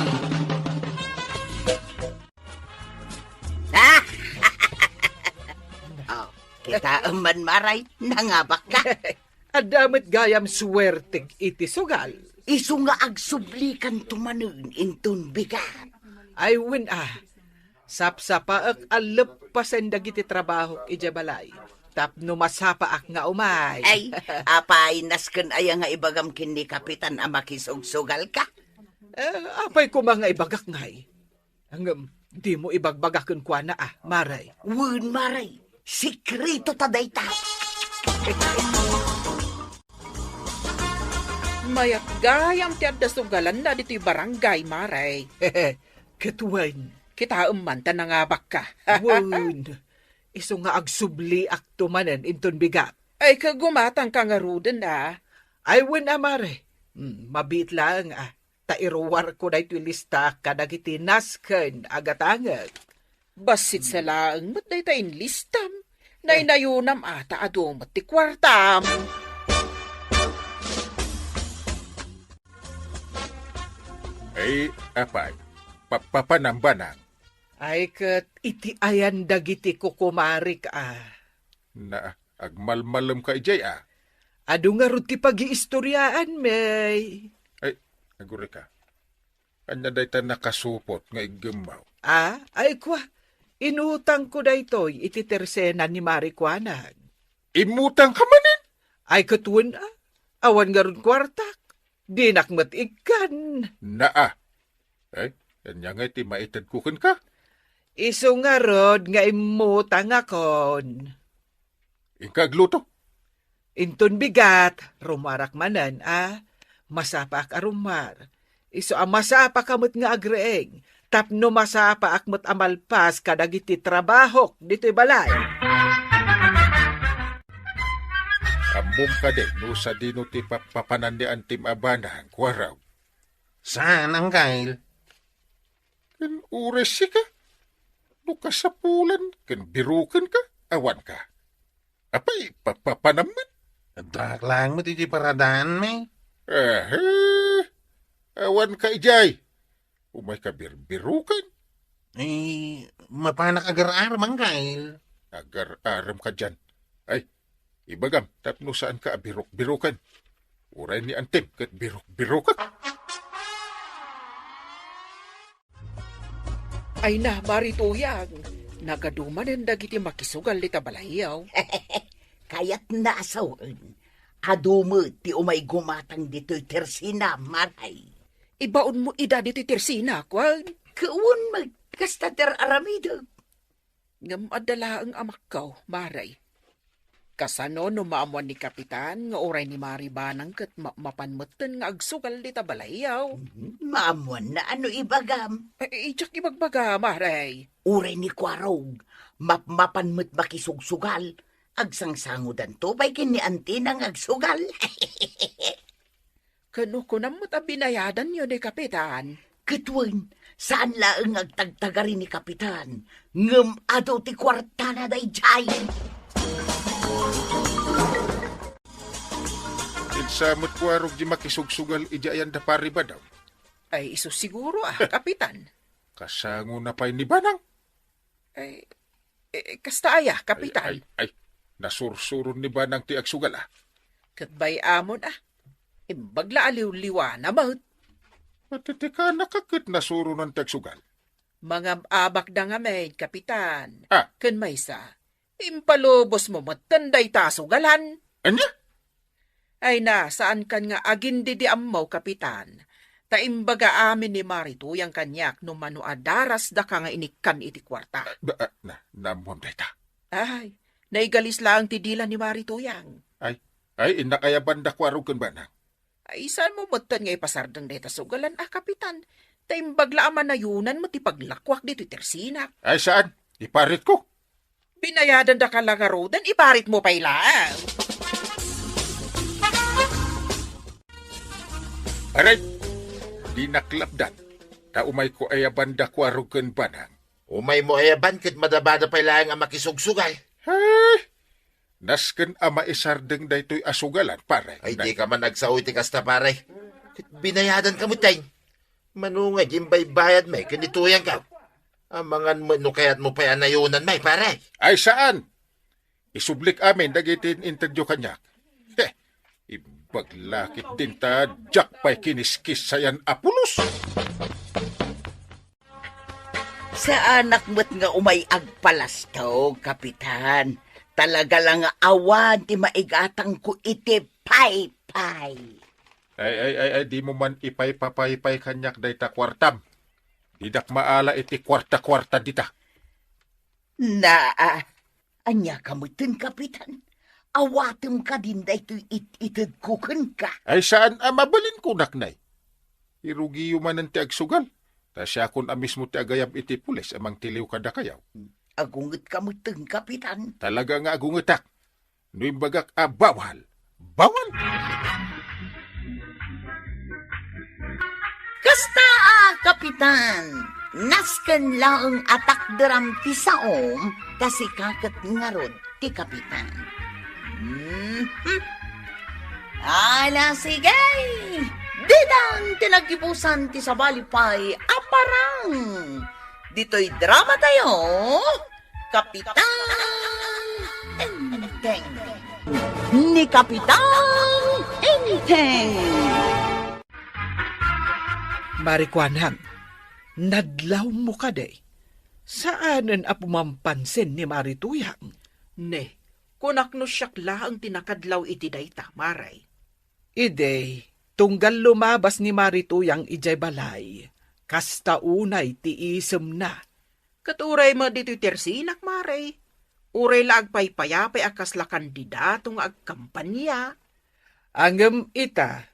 Oh, kitaem man, Mare, nangabakka. Adda met gayam suertek iti sugal. Isu nga agsublikanto manen inton bigat. Ay, wen a, sapsapaek a leppasen dagiti trabahok idiay balay tapno masapaak nga umay. Ay, apay, nasken aya nga ibagam ken ni Kapitan a makisugsugalka? Eh, apay koma nga ibagak ngay? Ngem, dimo ibagbaga kenkuana, a, Mare. Wen, Mare. Sekreto ta dayta. Mayat gayam ti adda sugalanna ditoy barangay, Mare. Ket wen. Kitaem man ta nangabakka. Wen. Isu nga agsubliakto manen inton bigat. Ay, ket gumatangka ngaruden, a. Ay, wen a, Mare. Hmm, mabiit laeng, a. Ta iruarko daytoy lista kadagiti nasken a gatangek. Bassit sa laeng met dayta inlistam. Naynayonam a ta adu met ti kuartam. Ay, apay, papapanam banang. Ay, ket iti ayan dagiti kukumarik, a. Na, agmalmalemka idiay, a. Adu ngarud ti pagiistoriaan, may. Ay, agurayka. Ania dayta nakasupot nga iggemmaw? A, ay, kua, inutangko daytoy iti tersena ni Mari Kuanag. Immutangka manen? Ay, ket wen, a. Awan ngarud kuartak. Dinak met ikkan. Naa. Ay, ania ngay ti maitedko kenka? Isu ngarud nga immutangakon. Inka agluto. Inton bigat, rumuarak manen, a. Masapaak a rumuar. Isu a masapaka met nga agreeng, tapno masapaak met a malpas kadagiti trabahok ditoy balay. Ammom kadi no sadino ti papapanan ni Antim a banang, kuarog? Saan, Angkel? Ken uray sika, no kasapulan ken birokenka, awanka. Apay, papapanam met? Addaak laeng met iti paradaan, may. Ahe, awanka idiay. Umayka birbiroken. Eh, mapanak agar-arem, Angkel. Agar-arem ka diyan. Ay, ibagam, tapno saanka a birok-biroken. Uray ni Antim ket birok-birokek. Ay na, Mari Tuyang, nagadu manen dagiti makisugal dita balay, yaw. Kayatna a sawen, adu met ti umay gumatang ditoy tersina, Maray. Ibaonmo ida ditoy tersina, kuan? Ket wen met, kasta ti ar-aramidek. Ngem adda laeng a makkaw, Maray. Kasano no maammuan ni Kapitan nga uray ni Mari Banang ket ma-, mapan metten nga agsugal dita balay, yaw? Mhm. Maammuanna a no ibagam. Eh, eh, diak ibagbaga, Maray. Uray ni Kuarog, mapmapan met makisugsugal. Agsangsangodanto pay ken ni Antina nga agsugal. Ken no kunam met a binayadanyo ni Kapitan? Ket wen, Saan laeng nga agtagtagari ni Kapitan, ngem adu ti kuartana daydiay. Insa met kuarog di makisugsugal idiay ayan da Pari Badaw? Ay, isu siguro, ah, Kapitan. Kasangona pay ni Banang? Ay, eh, kasta aya, Kapitan? Ay, ay, ay, nasursuron ni Banang ti agsugal, ah. Ket bay-amon, ah. Imbag la a liwliwana met. Matitikanak a ket nasuronan ti agsugal. Mangab-abakda ngamin, Kapitan. Ah. Ken maysa, impalubosmo metten dayta a sugalan. Ania? Ay na, saankan nga agindidi ammo, Kapitan. Ta imbaga amin ni Mari Tuyang kaniak no mano a darasdaka nga inikkan iti kuarta. Ah, ba, ah, na, naammoam dayta. Ay, naigalis laeng ti dila ni Mari Tuyang. Ay, ay, innak aya banda kuarog ken Banang? Ay, saanmo metten nga ipasardeng dayta sugalan a, Kapitan? Ta imbag la a manayunan met ti paglakuak ditoy tersinak. Ay, saan? Iparitko. Binayadandaka la ngaruden, iparitmo pay laeng. Aray, dinak lapdan. Ta umayko aya banda kuarog ken Banang. Umaymo aya ban ket madabada pay laeng a makisugsugal. Ay, nasken a maisardeng daytoy a sugalan, pare. Ay, dika man agsao iti kasta, pare. Ket binayadanka met, tay. Mano nga di imbaybayad, may, ken ni Tuyang ka? Amangan met no kayatmo pay a nayunan, may, pare. Ay, saan? Isublik amin dagiti in-intedyo kaniak. Heh, imbag la ketdin ta diak pay kiniskis sayan a pulos. Saanak met nga umay agpalastog, Kapitan. Talaga la nga awan ti maigatangko iti paypay. Ay, ay, ay, ay, dimo man ipaypapaypay kaniak dayta kuartam. Didak maala iti kuarta-kuarta dita. Naa, ania ka metten, Kapitan? Awatem kadin daytoy it-itedko kenka? Ay, saan a mabalinko, naknay. Irugiyo manen ti agsugal. Ta siakon a mismo ti agayab iti pulis a mangtiliw kadakayo. Agungetka metten, Kapitan. Talaga nga agungetak. No imbagak a bawal, bawal! Kasta a, Kapitan, nasken laeng a takderam ti saom, ta sika ket ngarud ti Kapitan. Mhm. Ala, sige! Ditan ti naggibusan ti sabali pay a parang ditoy drama tayo, Kapitan Enteng. Ni Kapitan Enteng. Mari Kuanang, nadlawmo kadi? Saanen a pumampansin ni Mari Tuyang. Ne, kunak no siak laeng ti nakadlaw iti dayta, Mari. Idi, tunggal lumabas ni Mari Tuyang idiay balay, kasta unay ti isemna. Ket uray met ditoy tersinak, Mari. Uray la agpaypayapay a kasla kandidato nga agkampania. Ngem ita,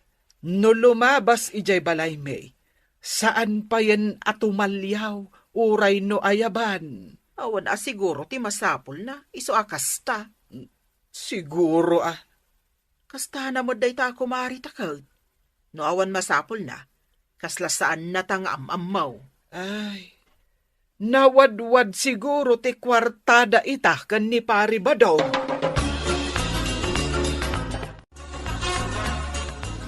no lumabas idiay balaymi, saan payen a tumaliaw uray no ayaban. Awan a siguro ti masapulna, isu a kasta. Siguro a. Kastana met dayta a kumari ta ket. No awan masapulna, kasla saannata nga am-ammo. Ay, nawadwad siguro ti kuartada ita ken ni Pari Badong.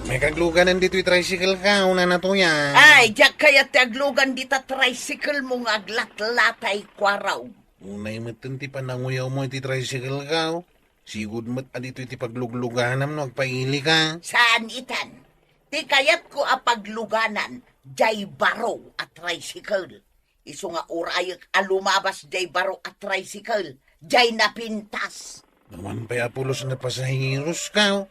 May kagluganan ditoy tricycle ka, una na to yan. Ay, diak kayat ti aglugan dita tricycle mo nga aglatlatay, kuaraw. Unay metten ti pananguyawmo iti tricycle ka, oh. Sigud met a ditoy ti paglugluganam no agpaili ka. Saan itan. Ti kayatko a pagluganan, jay baro a tricycle. Isu nga urayek a lumabas jay baro a tricycle, jay napintas. Awan pay a pulos nga pasaheros ka, oh.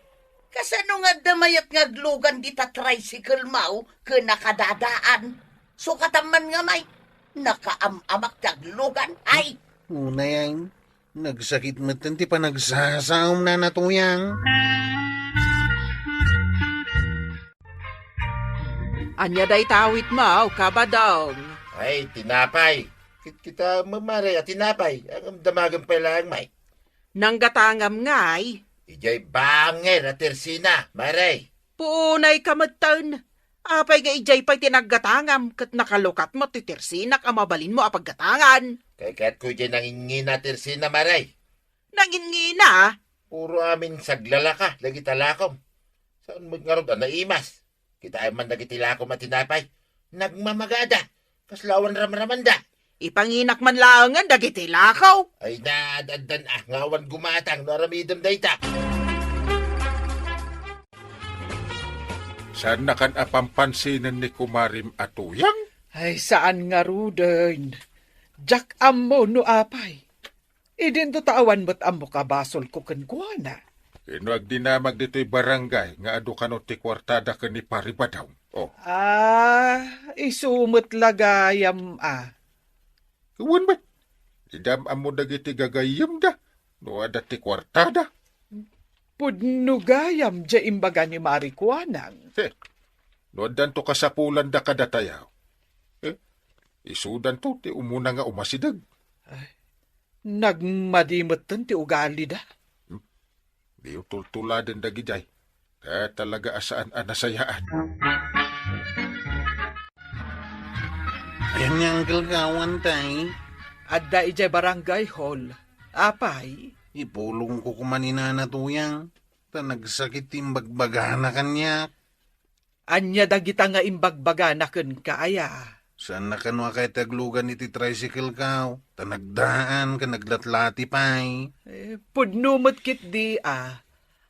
Kasano nga adda mayat nga aglugan dita tricycle mo ken nakadadaan? Sukatan man nga may, nakaam-amak ti aglugan, ay! Unay ay. Nagsakit metten ti panagsasaom, Nana Tuyang. Ania dayta awitmo, Kabadong? Ay, tinapay. Kit-, kita, ma-, Mare, a tinapay. Ang damagan pay laeng, may. Nanggatangam ngay? Ijay banger a tersina, Mare. Puunay ka metten. Apay nga idiay pay ti naggatangam ket nakalukatmo ti tersinak a mabalinmo a paggatangan? Kayatko idiay nangingina a tersina, Mare. Nangingina? Puro amin saglalaka dagiti lakom. Saan met ngarud a naimas? Kitaem man dagiti lakom a tinapay. Nagmamagada. Kasla awan ramramanda. Ipanginak man laengen dagiti lakaw. Ay, naad-addan a nga awan gumatang no aramidem dayta. Saannakan a pampansinen ni kumarem a Tuyang? Ay, saan ngaruden. Diak ammo no apay. Idinto ta awan met ammok a basolko kenkuana. Ino agdinamag ditoy barangay nga adu kano ti kuartada ken ni Pari Badaw? Oh. Ah, isu met la gayam a. Wen met, dida am-ammo dagiti gagayyemda no adda ti kuartada. Pudno gayam diay imbaga ni Mari Kuanang. He, no addanto kasapulanda kadatayo, eh, isudanto ti umuna nga umasideg. Ay, nagmadi metten ti ugalida. Hmm? Diyo tultuladen dagidiay. Ket talaga a saan a nasayaat. Ayan ni Uncle Kawan, tay. Adda idiay barangay hall. Apay? Ipulongko koma ni Nana Tuyang. Ta nagsakit ti imbagbagana kaniak. Ania dagita nga imbagbagana kenka, aya? Saanna kano a kayat ti aglugan iti tricycle ko, ta nagdaan ken naglatlati pay. Eh, pudno met ketdi a.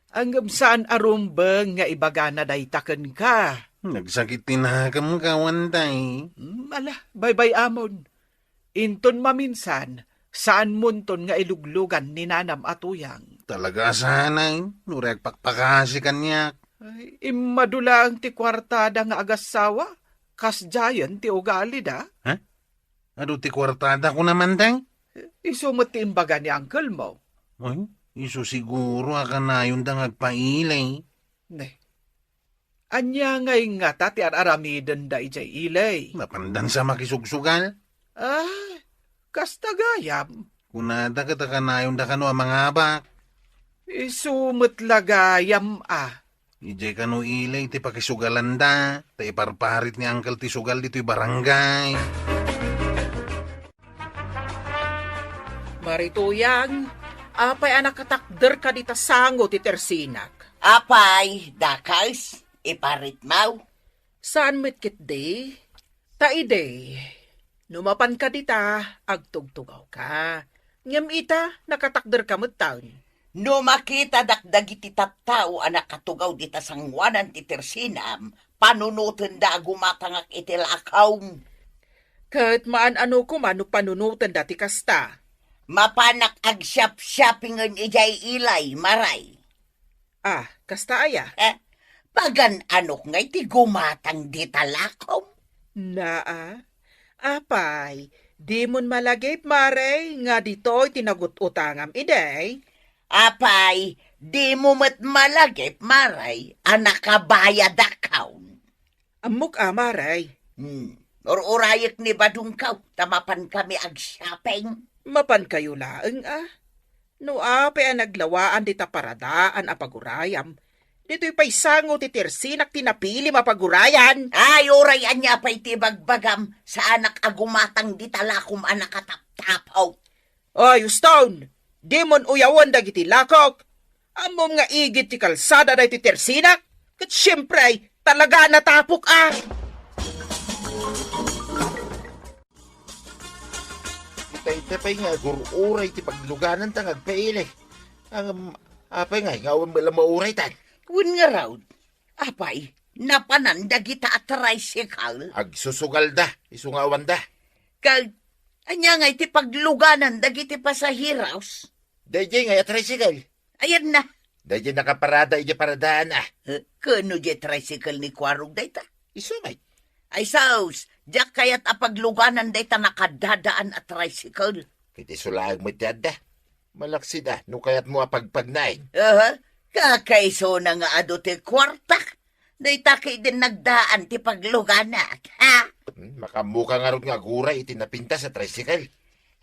Ngem saan a rumbeng nga ibagana dayta kenka. Nagsakit ti nakem, Kawan, tay. Hmm, ala, baybay-amon. Inton maminsan, saanmonton nga iluglugan ni nanam a Tuyang. Talaga a sanay, no ragpakpakasi kaniak. Ay, immadu laeng ti kuartada nga agassawa, kasdiayen ti ugalida. Ha? Adu ti kuartada ko naman, tay? Isu met ti imbaga ni uncle mo. Ay, isu siguro a kanayonda nga agpailay. Ne. Ania ngay ngata ti ar-aramidenda idiay ili? Napandan sa makisugsugal? Ah, kasta gayam. Kunada ket a kanayonda kano a mangabak. Isu met la gayam a. Idiay kano ili ti pakisugalanda, ta iparparit ni Uncle ti sugal ditoy barangay. Mari Tuyang, apay a nakatakderka dita sango ti tersinak? Apay, dakes, iparitmaw. Saan met ketdi? Ta idi, no mapanka dita, agtugtugawka. Ngem ita, nakatakderka metten. No makitadak dagiti tattao a nakatugaw dita sangoanan ti tersinam, panunotenda a gumatangak iti lakaw. Ket maan-ano koma no panunotenda ti kasta? Mapanak agsiapsiapingen idiay ili, Mare. Ah, kasta aya? Eh, pagan-anok ngay ti gumatang dita lakaw? Naa, apay, dimon malagip, Mare, nga ditoy ti nagut-utangam idi? Apay, dimo met malagip, Mare, a nakabayadakon. Ammok a, Mare. Hmm. Ur-urayek ni badongko, ta mapankami ag-shopping. Mapankayo laeng a. No apay a naglawaan dita paradaan a pagurayam, ditoy pay sango ti tersinak ti napilim a pagurayan. Ay, uray ania pay ti bagbagam, saanak a gumatang dita lakom a nakataptapaw. Ay, Uston, dimon uyawen dagiti lakok. Ammom nga igid ti kalsada daytoy tersinak? Ket siempre, talaga a natapok a. Ita, ita pay nga agur-uray ti paglugananta nga agpaili. Ngem, apay ngay nga awan met la mauraytan? Wen ngarud, apay, napanan dagita a tricycle? Agsusugalda, isu nga awanda. Ket, ania ngay ti pagluganan dagiti pasaheros? Daydiay ngay a tricycle. Ayanna. Daydiay nakaparada idiay paradaan a. Eh, kano diay tricycle ni Kuarog dayta? Isu met. Ay sus, diak kayat a pagluganan dayta nakadadaan a tricycle. Ket isu laeng met ti adda. Malaksid a, no kayatmo a pagpagnaen. Aha, kakaisuna nga adu ti kuartak. Dayta ketdin nagdaan ti pagluganak, ha? Hmm, makaammoka ngarud nga aguray iti napintas a tricycle.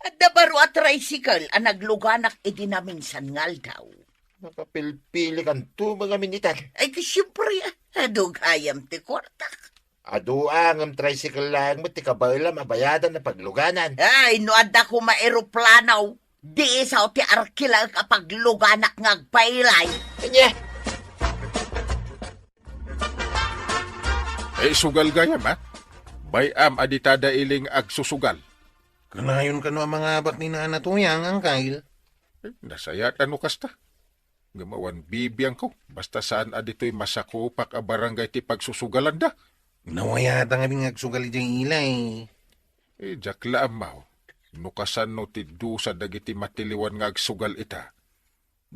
Adda baro a tricycle a nagluganak idi naminsan nga aldaw. Makapilpilikanto nga amin itan. Ay, ti siempre, ah. Adu gayam ti kuartak. Adu a, ngem tricycle laeng met ti kabaelam a bayadan a pagluganan. Ay, no adda koma eroplano, di isu ti arkilaek a pagluganak nga agpailay. Ania? Eh, sugal gayam, a? Bay-am a dita da ili nga agsusugal. Kanayon kano a mangabak ni Nana Tuyang, Angkel? Eh, nasayaat a no kasta. Ngem awan bibiangko, basta saan a ditoy masakupak a barangay ti pagsusugalanda. Nawayata ngamin nga agsugal idiay ilay. Eh, diak la ammo no kasano ti dusa dagiti matiliwan nga agsugal ita.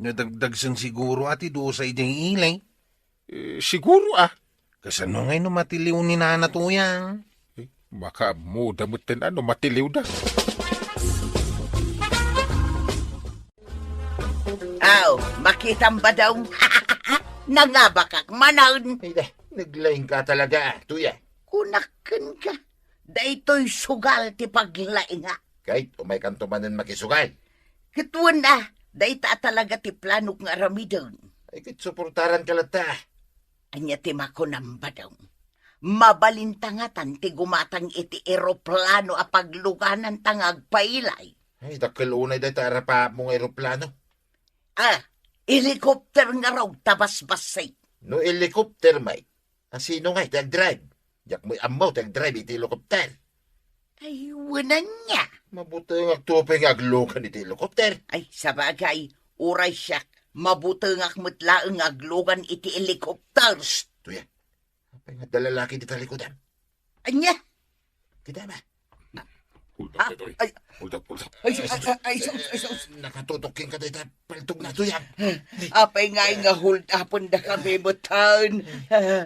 Nadagdagsen siguro a ti dusa idiay ilay. Eh, siguro, a. Kasano ngay no matiliw ni Nana Tuyang? Eh, makaammoda metten a no matiliwda. Aw, makitam, Badong? Nangabakak manen. Ay, da, naglaingka talaga, a, Tuyang. Kunak kenka, daytoy sugal ti paglaingak. Ket umaykanto manen makisugal. Ket wen a, dayta a talaga ti planok nga aramiden. Ay, ket suportaranka latta. Ania ti makunam, Badong? Mabalinta ngatan ti gumatang iti eroplano a paglugananta nga agpailay. Ay, dakkel unay dayta a rapaapmo nga eroplano. A, helicopter ngarud ta basbassit. No helicopter met, a, sino ngay ti agdrive? Diak met ammo ti agdrive iti helicopter. Ay, wen ania. Mabutengakto pay nga aglugan iti helicopter. Ay, sabagay, uray siak, mabutengak met laeng nga aglugan iti helicopter. Psst, Tuyang. Apay nga adda lalaki dita likudam? Ania? Kitam, a. Hold up, Ah, daytoy. Ay. Hold up, hold up. Ay, ay, ay, ay, sus, ay, sus. Eh, nakatutok kenka dayta paltogna, Tuyang. Apay ngay nga hold upendakami metten? Eh.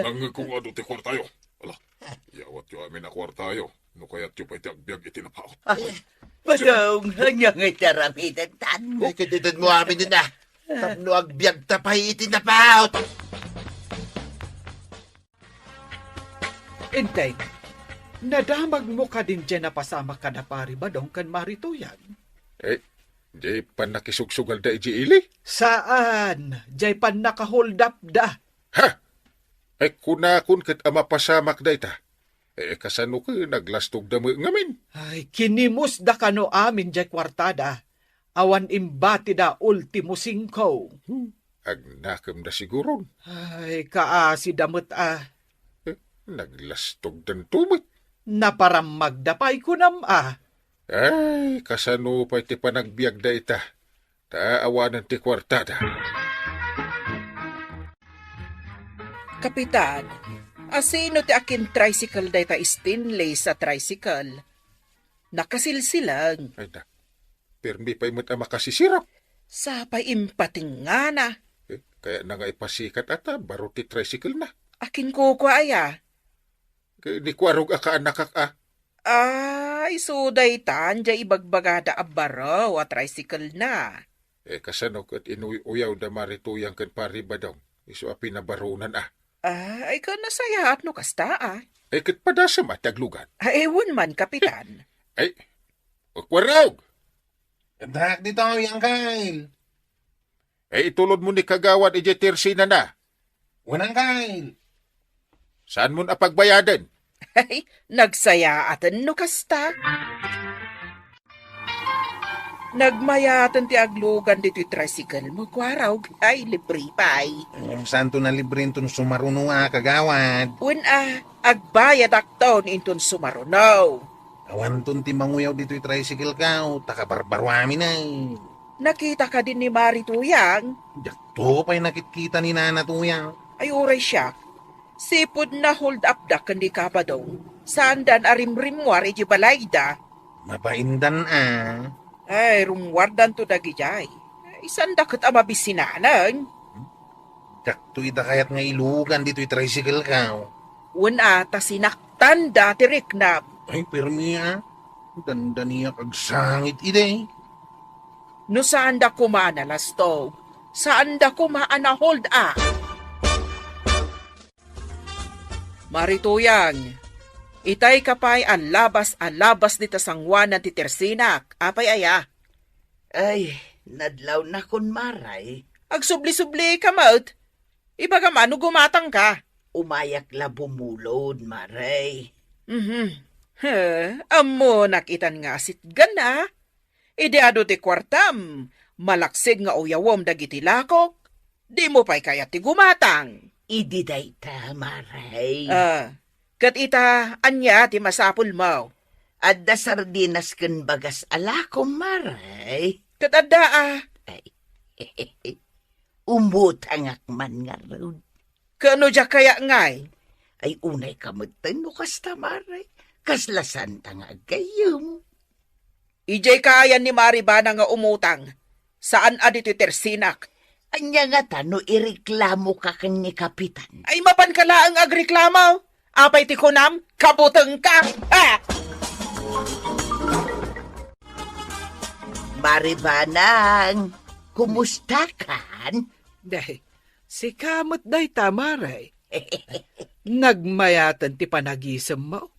Nangngegko nga adu ti kuartayo. Ala, iyawatyo amin a kuartayo no kayatyo pay ti agbiag iti napaut. Ah, Badong, ania ngay ti aramidentan? Ay, ket itedmo amin, a. Tapno agbiagta pay iti napaut. Enteng, nadamagmo kadin diay napasamak kada Pari Badong ken Mari Tuyang? Eh, diay pannakisugsugalda idiay ili? Saan, diay pannakaholdapda. Ha? Ay, kunakon ket a mapasamak dayta. Eh, kasano ket naglastogda met ngamin? Ay, kinimusda kano amin diay kuartada. Awan imbatida ultimo singko. Hmm, agnakemda siguron. Ay, kaasida met a. Eh, naglastogdanto met. Naparammagda pay kunam a. Ay, kasano pay ti panagbiagda ita? Ta awanen ti kuartada. Kapitan, a sino ti akin-tricycle dayta stainless a tricycle? Nakasilsilang. Ay, da. Permi pay met a makasisirap. Sapay impatengngana. Eh, kayatna nga ipasikat a ta baro ti tricycle na. Akin kukua aya? Ket ni Kuarog a kaanakak a. Ay, isu daytan, diay ibagbagada a baro a tricycle na. Eh, kasano ket inuy-uyawda Mari Tuyang ken Pari Badong, isu a pinabaronan a? Ah, ay, ket nasayaat no kasta a. Eh, ket padasem a ti aglugan. Ay, wen man, Kapitan. Ay, Kuarog! Addak ditoy, Angkel. Eh, itulodmo ni Kagawad idiay tersinana. Wen, Angkel. Saanmon a pagbayaden? Ay, nagsayaaten no kasta. Nagmayaten ti aglugan ditoy tricycle mo, Kuarog. Ay, libre pay. Ngem saanto a libre inton sumaruno a, Kagawad? Wen a, agbayadakton inton sumaruno. Awanton ti manguyaw ditoy tricycle ko, ta kabarbaroamin ay. Nakita kadin ni Mari Tuyang? Diakto pay nakitkita ni Nana Tuyang. Ay, uray siak. Sipud na-hold up da ken ni Kabadong, saandan a rimrimmuar iti balayda. Mabaindan a. Ay, rummuardanto dagidiay. Ay, saanda ket a mabisinaneng. Diakto ita kayat nga ilugan ditoy tricycle ko. Wen a, ta sinaktanda ti riknam. Ay, permi a. Dandaniak agsangit idi. No saanda koma a nalastog, saanda koma a na-hold up. Mari Tuyang, itay ka pay a labas a labas dita sangoanan ti tersinak, apay aya? Ay, nadlawnakon, Mari. Agsubli-subli ka met. Ibagam a no gumatangka. Umayak la bumulod, Mare. Mhm. He, ammonak itan nga asitgan, a. Idi adu ti kuartam, malaksid nga uyawem dagiti lakok, dimo pay kayat ti gumatang. Idi dayta, Mare. Ah, ket ita, ania ti masapulmo? Adda sardinas ken bagas a lakom, Mare. Ket adda, a. Ay, umutangak man ngarud. Ket no diak kaya ngay? Ay, unayka metten no kasta, Mare. Kasla saanta nga aggayyem. Idiay kaayan ni Mari Bana nga umutang, saan a ditoy tersinak. Ania ngata no ireklamoka ken ni Kapitan? Ay, mapanka laeng agreklamo. Apay ti kunam? Kabutengka! Ah! Mari Banang, kumusta kan? Day, sika met dayta, Mare. Nagmayaten ti panagisemmo.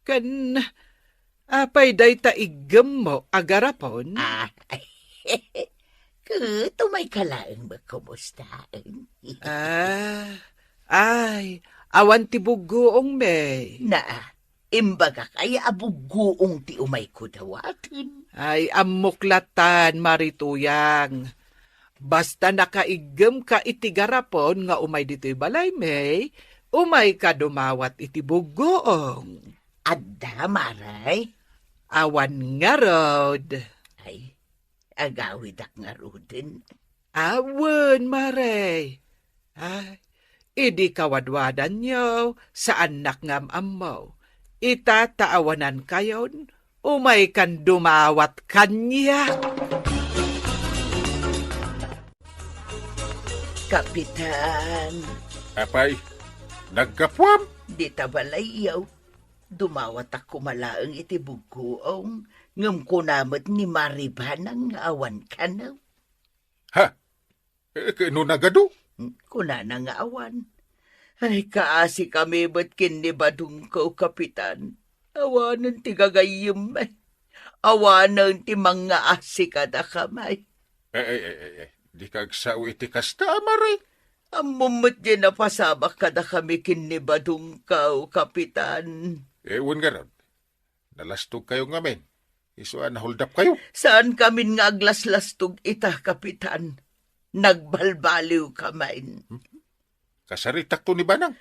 Ken apay dayta iggemmo a garapon? Ah, ket umayka laeng met kumustaen. Ah, ay, awan ti buggoong, May. Naa, imbagak aya a buggoong ti umayko dawaten? Ay, ammok latan, Mari Tuyang. Basta nakaiggemka iti garapon nga umay ditoy balay, May, umayka dumawat iti buggoong. Adda, Mare? Awan ngarud. Ay, agawidak ngaruden. Awan, Mare. Ay, idi kawadwadanyo, saannak nga am-ammo. Ita ta awanankayon, umaykan dumawat kaniak. Kapitan. Apay, naggapuam? Dita balayyo. Dumawatak koma laeng iti buggoong, ngem kuna met ni Mari Banang nga awan kano. Ha? Eh, ket no nagadu? Kunana nga awan. Ay, kaasikami met ken ni Badongko, Kapitan. Awanen ti gagayyem. Awanen ti mangngaasi kadakami. Eh, eh, eh, eh, eh. Dika agsao iti kasta, Mare. Ammom met diay napasamak kadakami ken ni Badongko, Kapitan. Eh, wen ngarud. Nalastogkayo ngamin. Isu a nahuldapkayo. Saankamin nga aglaslastog ita, Kapitan. Nagbalbaliwkamin. Hmm? Kasaritakto ni Banang.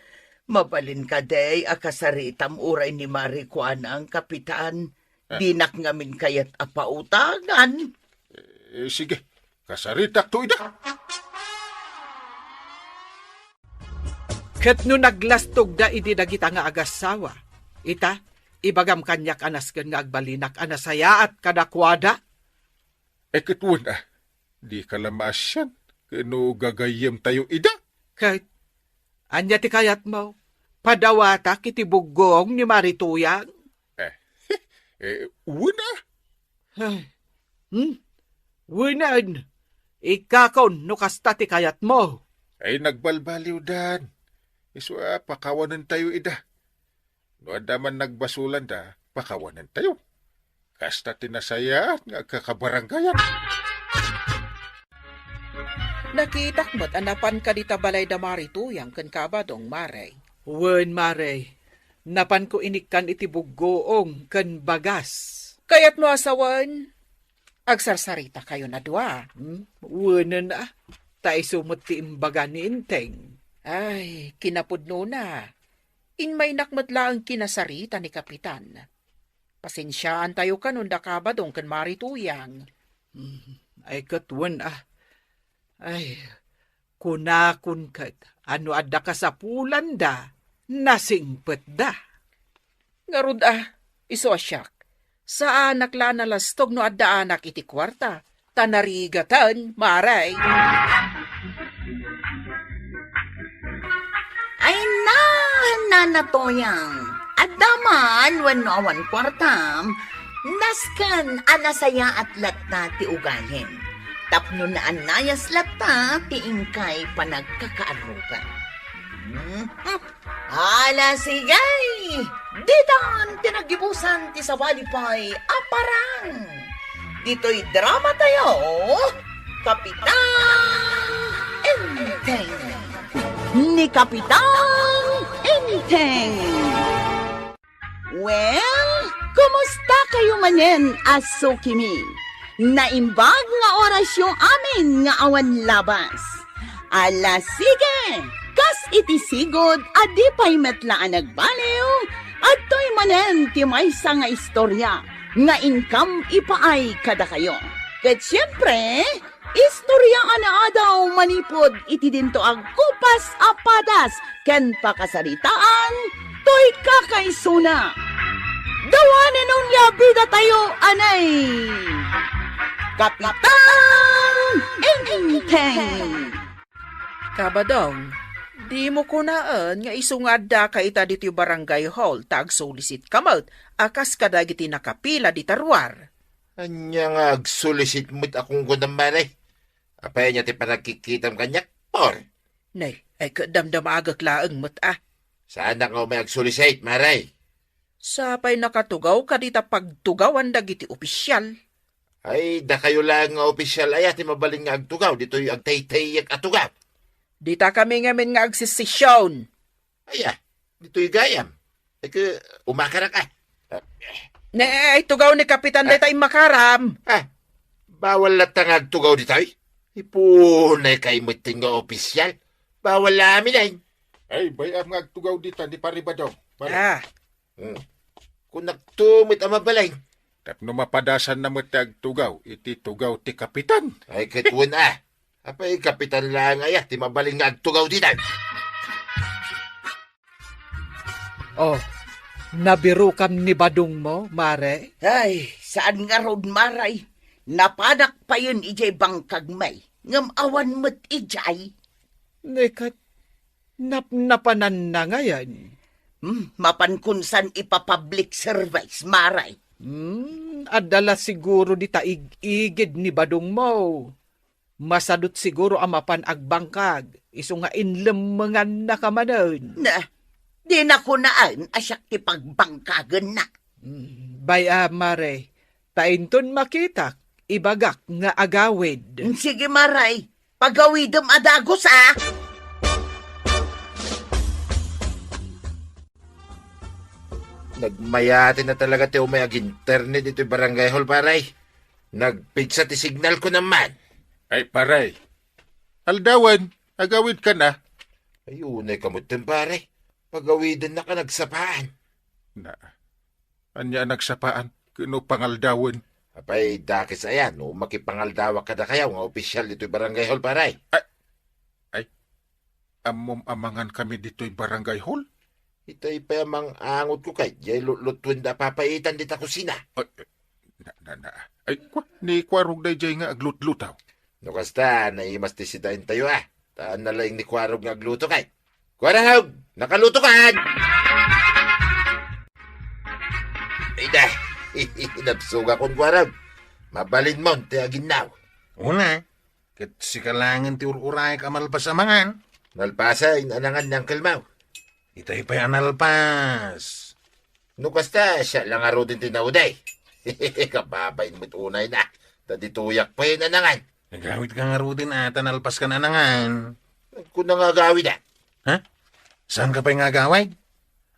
Mabalin kadi a kasaritam uray ni Mari Kuanang, Kapitan. Ah. Dinak ngamin kayat a pautangan. Eh, sige. Kasaritakto ida. Ket no naglastogda idi dagita nga agassawa, ita, ibagam kaniak a nasken nga agbalinak a nasayaat kadakuada? Eh, ket wen a, dika la maasian ket no gagayyemtayo ida? Ket ania ti kayatmo? Padawatak iti buggoong ni Mari Tuyang? Eh, eh, wen a. Ay, hmm? Wenen, ikkakon no kasta ti kayatmo. Ay, nagbalbaliwdan. Isu a, pakawanentayo ida. No adda man nagbasolanda, pakawanentayo. Kasta ti nasayaat nga agkakabarangayan. Nakitak met a napanka dita balay da Mari Tuyang ken Kabadong, Mare. Wen, Mare. Napanko inikkan iti buggoong ken bagas. Kayatmo a sawen, agsarsarita kayon a dua. Hmm? Wenen a, ta isu met ti imbaga ni Enteng. Ay, kinapudnona. Inmaynak met laeng kinasarita ni Kapitan. Pasensiaantayo kanon da Kabadong ken Mari Tuyang. Hmm, ay ket wen a. Ay, kunakon ket a no adda kasapulanda, nasingpetda. Ngarud a, isu a siak, saanak la a nalastog no addaanak iti kuarta, ta narigaten, Mare. Ay na, Nana Toyang, adda man wenno awan kuartam, nasken a nasayaat latta ti ugalim. Tapno naannayas latta ti inkay panagkakaarrugan. Mhm. Ala, sige! Ditan ti naggibusan ti sabali pay a parang. Ditoy drama tayo, Kapitan Enteng. Ni Kapitan Teng! Well, kumusta kayo manen a sukimi? Naimbag nga orasyo amin nga awan labas. Ala, sige! Kas iti sigud a di pay met la a nagbaliw, adtoy manen ti maysa nga istorya nga inkam ipaay kadakayo. Ket siempre, istorya a naadaw manipud iti dinto agkupas a padas ken pakasaritaan toy kakaisuna. Dawanen onia bidatayo, anay! Kapitan Enteng! Kabadong, dimo kunaen nga isu nga addaka ita ditoy barangay hall ta agsulisit ka met a kas kadagiti nakapila dita ruar. Ania nga agsulisit met a kunkunam, Mare? Apay ania ti panagkikkitam kaniak, Por? Nay, ay, ket damdamagek laeng met a. Saanak nga umay agsulisit, Mare? Sapay nakatugaw ka dita pagtugawan dagiti opisial. Ay, dakayo laeng nga opisial aya ti mabalin nga agtugaw ditoy agtaytayek a tugaw? Dita kami ngamin nga agsesesion. Aya, ditoy gayam. Ay, ke, umakarak, ah. Ne, ay, tugaw ni Kapitan Ah. dayta immakaram. Ah, bawal latta nga agtugaw ditoy? Ipunay kay metten nga opisial. Bawal la amin, ay. Ay, bay-am nga agtugaw dita ni Pare Badong. Pare. Ah. Hmm. Kunakto met a mabalin. Tapno mapadasan na met ti agtugaw, iti tugaw ti Kapitan. Ay, ket wen, ah. Apay, Kapitan laeng aya ti mabalin nga agtugaw dita? Oh, nabirokam ni Badong mo, Mare? Ay, saan ngarud, Mare. Napanak payen idiay bangkag, may. Ngem awan met idiay. Ne ket, napnapananna ngayen? Hmm, mapan kunsan ipa-public service, Mare. Hmm, adda la siguro dita ig-igid ni Badong mo. Masadut siguro a mapan agbangkag, isu nga inlemmengannaka manen. Na, dina kunaen a siak ti pagbangkagenna. Hmm, bay-am, Mare, ta inton makitak, ibagak nga agawid. Sige, Mare, pagawidem a dagus, a. Nagmayat na talaga ti umay ag-internet ditoy barangay hall, Pare. Nagpigsa ti signal ko naman. Ay, Pare. Aldawen, agawid ka na. Ay, unay ka met, Pare. Pagawidennaka nagsapaan. Na, ania a nagsapaan? Kuno pangaldawen. Apay, dakes aya no makipangaldawak kadakayo nga opisyal ditoy barangay hall, Pare. Ay, ay, ammom a mangan kami ditoy barangay hall? Itay pay a mang-angotko kay diay lutlutuen da a papaitan dita kusina. Ay, na, na, na. Ay, kwa, ni Kuarog daydiay nga aglutluto. No kasta, naimas ti sidaentayo, a. Ta nalaing ni Kuarog nga agluto kay. Kuarog! Nakaluto kan! Ay da, nabsugakon, Kuarog. Mabalinmon ti aginnaw. Una, ket sika laengen ti ur-urayek a malpas a mangan. Nalpasen, anangan ni Uncle Mau. Itay pay a nalpas. No kasta, siak la ngaruden ti naudi. Kababain met unayna. Ta ditoyak pay nanangan. Agawidka ngaruden a ta nalpaskan a nangan. Kuna nga agawid, a. Ha? Saanka pay nga agawid?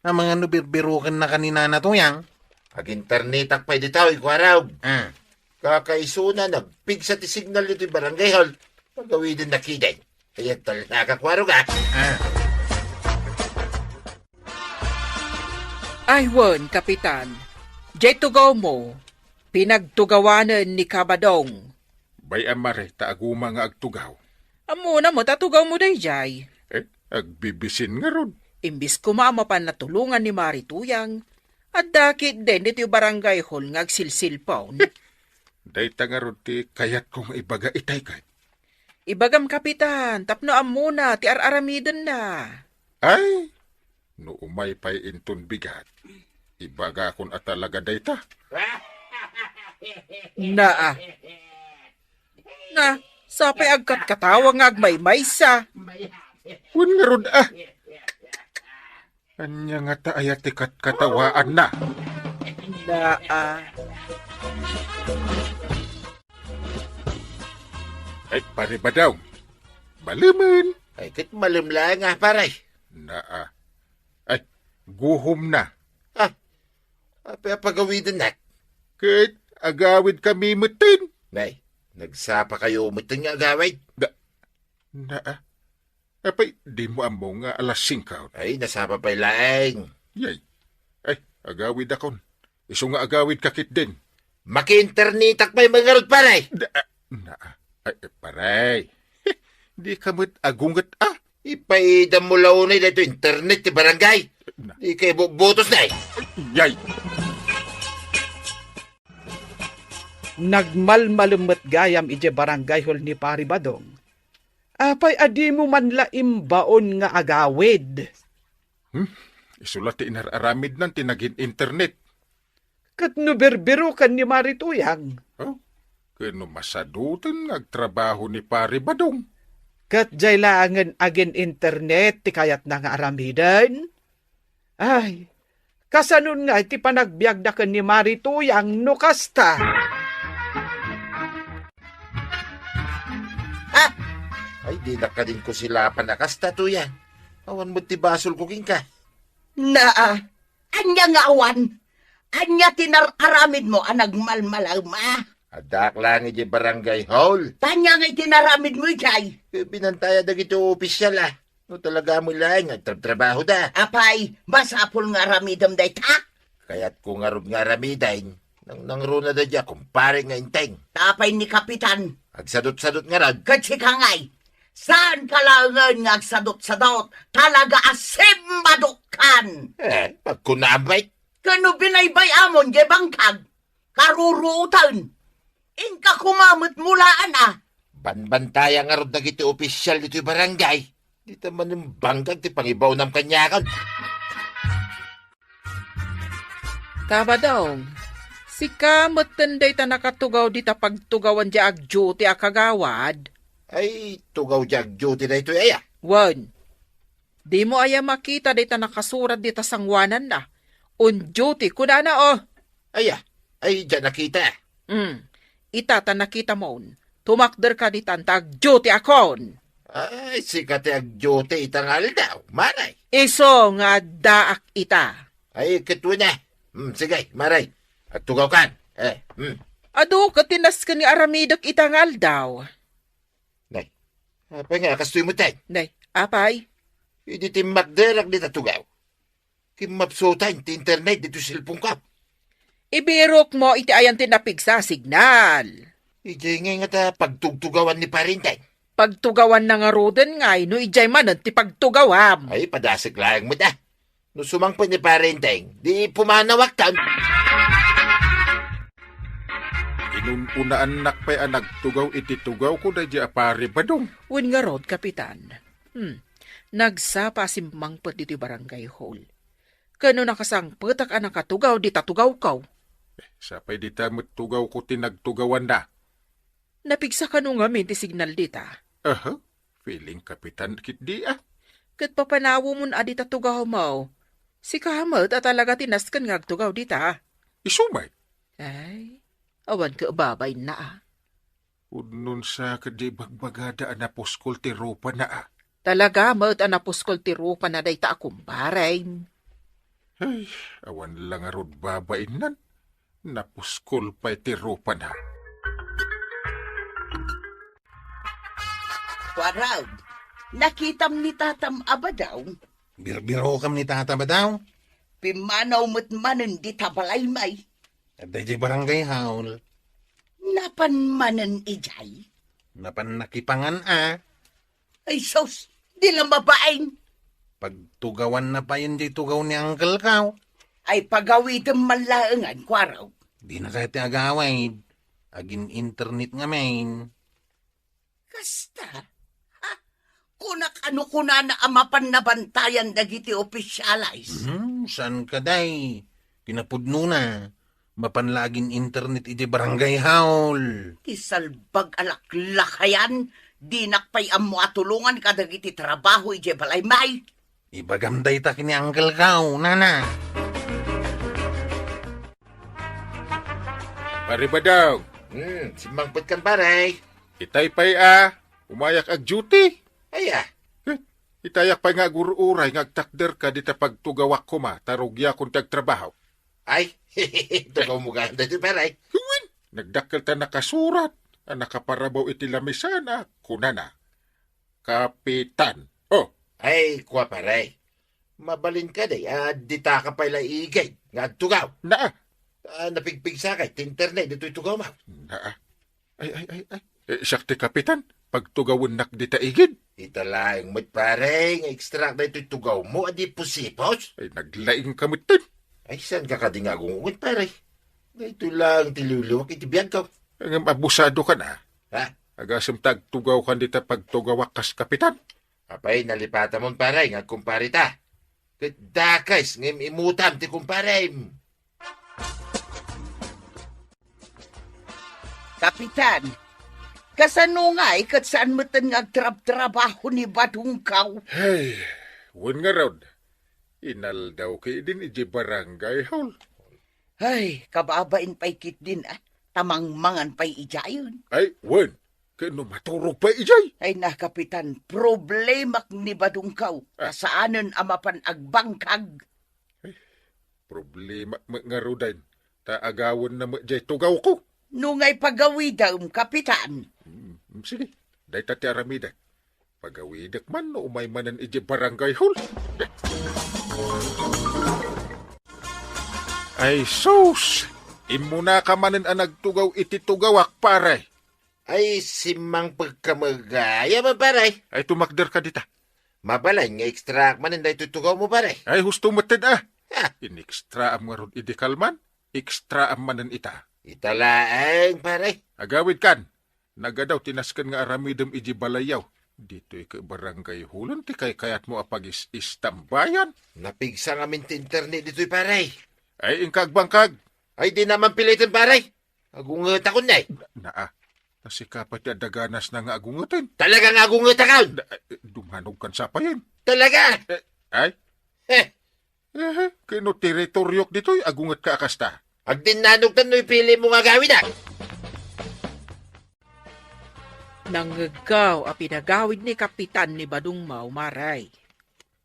Amangan no birbirokennaka ni Nana Tuyang? Ag-internetak pay ditoy, Kuarog. Ah. Kakaisuna, nagpigsa ti signal ditoy barangay hall. Pagawidennak iden. Ay, agtalnaka, Kuarog, a. Ah. Ay wen, Kapitan. Diay tugawmo, pinagtugawanen ni Kabadong. Bay-am, Mare, ta aguma nga agtugaw. Ammona met a tugawmo daydiay. Eh, agbibisin ngarud. Imbis koma a mapan natulongan ni Mare Tuyang, adda ketdin ditoy barangay hall nga agsilsilpon. Dayta ngarud ti kayatko nga ibaga itay ket. Ibagam, Kapitan, tapno ammona ti ar-aramidenna. Ay, no umay pay inton bigat, ibagakon a talaga dayta. Naa. Na, sapay agkatkatawa nga agmaymaysa. Wen ngarud, a. Ania ngata aya ti katkatawaanna? Naa. Ay, Pare Badong. Malemen. Ay, ket malem laeng, a, Pare. Naa. Ay, Guhomna. Ah, apay a pagawidennak? Ket agawidkami metten. Nay, nagsapakayo metten nga agawid? Da, na, ah. Apay, dimo ammo nga alas singko? Ay, nasapa pay laeng. Yay. Ay, agawidakon. Isu nga agawidka ketdin. Maki-internetak pay man ngarud, pare. Da, ah, na, ah. Ay, eh, pare. Dika met agunget, ah. Ipaidammo la unay daytoy internet ti barangay. Na. Dika ibubutos, nay. Yay. Nagmalmalem met gayam idiay barangay hall ni Pari Badong. Apay a dimo man la imbaon nga agawid? Hmm? Isu la ti inar-aramidnan ti nagin-internet. Ket no birbiroken ni Mari Tuyang? Oh, ket no masadoten nga agtrabaho ni Pari Badong? Ket diay laengen agin-internet ti kayatna nga aramiden? Ay, kasanon ngay ti panagbiagda ken ni Mari Tuyang no kasta? Ha? Ay, dinak kadin kusilapan a kasta, Tuyang. Awan met ti basolko kenka. Naa, ania nga awan? Ania ti nar-aramidmo a nagmalmalem, a? Addaak laeng idiay barangay hall. Ania ngay ti inaramidmo idiay? Eh, binantaya dagiti official, a. No talaga met laeng nga agtrabtrabahoda. Apay, masapul nga aramidem dayta? Kayatko ngarud nga aramiden. Nang nangruna daydiay a kumpare nga Enteng. Apay ni Kapitan? Agsadutsadut ngarud. Ket sika ngay, saanka laengen nga agsadutsadut. Talaga a simmadukkan. Eh, pagkunam met. Ket no binaybay-amon diay bangkag, karuruoten. Inka koma met mulaan, a. Banbantaya ngarud dagiti official ditoy barangay. Dita manen bangkag ti pangibaonam kaniakon. Tabadong, sika metten dayta nakatugaw dita pagtugawan diay agduty a kagawad? Ay, tugaw diay agduty daytoy aya? Wen. Dimo aya makita dayta nakasurat dita sangoananna? On duty, kunana, o. Aya, ay, diak nakita. Hmm. Ita ta nakitamon. Tumakderka ditan ta agduty akon. Ay, sika ti agduty ita nga aldaw, Mari. Isu nga addaak ita. Ay, ket wen a. Hmm, sige, Mari. Agtugawkan. Eh, hmm. Adu ket ti nasken nga aramidek ita nga aldaw. Nay, apay nga kastoy metten? Nay, apay? Idi timmakderak dita tugaw, kimmapsutan ti internet ditoy cellphone-ko. Ibirokmo iti ayan ti napigsa a signal. Idiay ngay ngata pagtugtugawan ni Pari Enteng? Pagtugawanna ngaruden ngay no idiay manen ti pagtugawam. Ay, padasek laeng met, a. No sumangpet ni Pari Enteng, di pumanawakton. Inun-unaannak pay a nagtugaw iti tugawko daydiay a Pari Badong. Wen ngarud, Kapitan. Hmm. Nagsapa a simmangpet ditoy barangay hall. Ket no nakasangpetak a nakatugaw dita tugawko. Eh, sapay dita met tugawko ti nagtugawanna. Napigsa kano ngamin ti signal dita? Aha, feeling Kapitan ketdi, a. Ket papanawemon a dita tugawmo. Sika met a talaga ti nasken nga agtugaw dita. Isu met? Ay, awan ket babainna, a. Pudno sa ket di bagbagada a napuskol ti rupana, a. Talaga met a napuskol ti rupana dayta a kumparem. Ay, awan la ngarud babainnan. Napuskol pay ti rupana. Kuarog, nakitam ni Tatam a Badaw? Birbirokam ni Tata Badaw? Pimmanaw met manen dita balay, may. Adda idiay barangay hall. Napan manen idiay? Napan nakipangan, a. Ay sus, di la mabain. Pagtugawanna payen diay tugaw ni uncle-ko. Ay pagawidem man laengen, kuarog. Dina kayat ti agawid. Agin-internet ngamin. Kasta? Ha? Kunak a no kunana a mapan nabantayan dagiti opisyales? Hmm, saan kadi? Kinapudnona, mapan la agin-internet idiay barangay hall. Ti salbag a laklakayan, dinak pay ammo a tulongan kadagiti trabaho idiay balay, may. Ibagam dayta ken ni uncle-ko, nana. Pare Badong. Hmm, simmangpetkan, pare. Itay pay a, umayak ag-duty. Aya. Eh, Itayak pay nga agur-uray nga agtakderka dita pagtugawak koma, ta rugiakon ti agtrabaho. Ay, tugawmo gayam daytoy, pare. Wen, nagdakkel ta nakasurat a nakaparabaw iti lamisana, kunana, "Kapitan." Oh. Ay, kua, pare. Mabalin kadi a ditaka pay la igid nga agtugaw. Naa. Ah, napigpigsaka iti internet ditoy tugawmo. Naa. Ay, ay, ay, ay. Eh, siak ti kapitan. Pagtugawennak dita igid. Ita laeng met, pare, nga extract daytoy tugawmo a di pusipos. Ay, naglaing ka metten. Ay, saanka kadi nga agunget, pare? Daytoy laeng ti liwliwak iti biagko. Ngem abusadokan a. Ha? Agasem ta agtugawkan dita pagtugawak kas kapitan. Apay, nalipatamon, pare, nga agkumpareta. Ket dakes nga im-imutam ti kumparem. Kapitan, kasano ngay ket saan metten nga agtrabtrabaho ni Badongkaw? Hey, wen ngarud, inaldaw ketdin idiay barangay hall. Ay, kababain pay ketdin, ah, ta mangmangan pay idiayen. Ay, wen, ket no maturog pay idiay? Ay na, Kapitan, problemak ni Badongkaw, ah, ta saanen a mapan agbangkag. Ay, problema met ngaruden, ta agawenna met jay tugawko. No ngay pagawidem, Kapitan. Mm, sige, dayta ti aramidek. Pagawidek man no umay manen idiay barangay hall. Ay sus! Immunaka manen a nagtugaw iti tugawak, pare. Ay, simmangpegka met gayam, pare. Ay, tumakderka dita. Mabalin nga extraak manen daytoy tugawmo, pare. Ay, husto metten, ah. Ha? Inextraam ngarud idi kalman, extraam manen ita. Ita laeng, pare. Agawidkan. Nagadaw ti nasken nga aramidem idiay balayyo. Ditoy ket barangay hall-en ti kaykayatmo a pagis-istambayan. Napigsa ngamin ti internet ditoy, pare. Ay, inka agbangkag. Ay, dina man piliten, pare. Agungetakon, eh. Na, naa. Ta sika pay ti adda ganasna nga agungeten. Talaga nga agungetakon! Da-, eh, dumanogkan sapayen. Talaga! Eh, ay? Eh. Eh, ket no teritoriok ditoy, agungetka a kasta. Agdinnanogtan no ipilimo nga agawid, ah. Nangngeggaw a pinagawid ni Kapitan ni Badongmaw, Maray.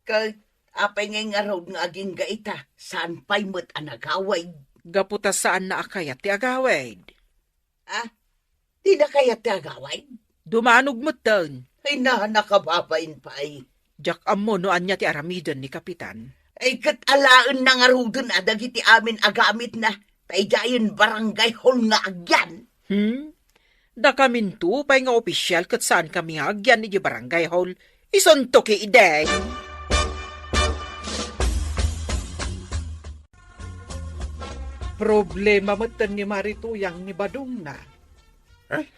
Ket apay ngay ngarud nga agingga ita, saan pay met a nagawid? Gapu ta saanna a kayat ti agawid. Ah, dina kayat ti agawid? Dumanog metten. Ay, na, nakababain pay. Diak ammo no ania ti aramiden ni Kapitan. Ay, ket alaenna ngaruden a dagiti amin a gamitna, ta idiayen barangay hall nga agyan. Hmm? Dakaminto pay nga opisial ket saankami nga agyan idiay barangay hall. Isunto ketdin. Problema metten ni Mari Tuyang ni Badongna. Ay,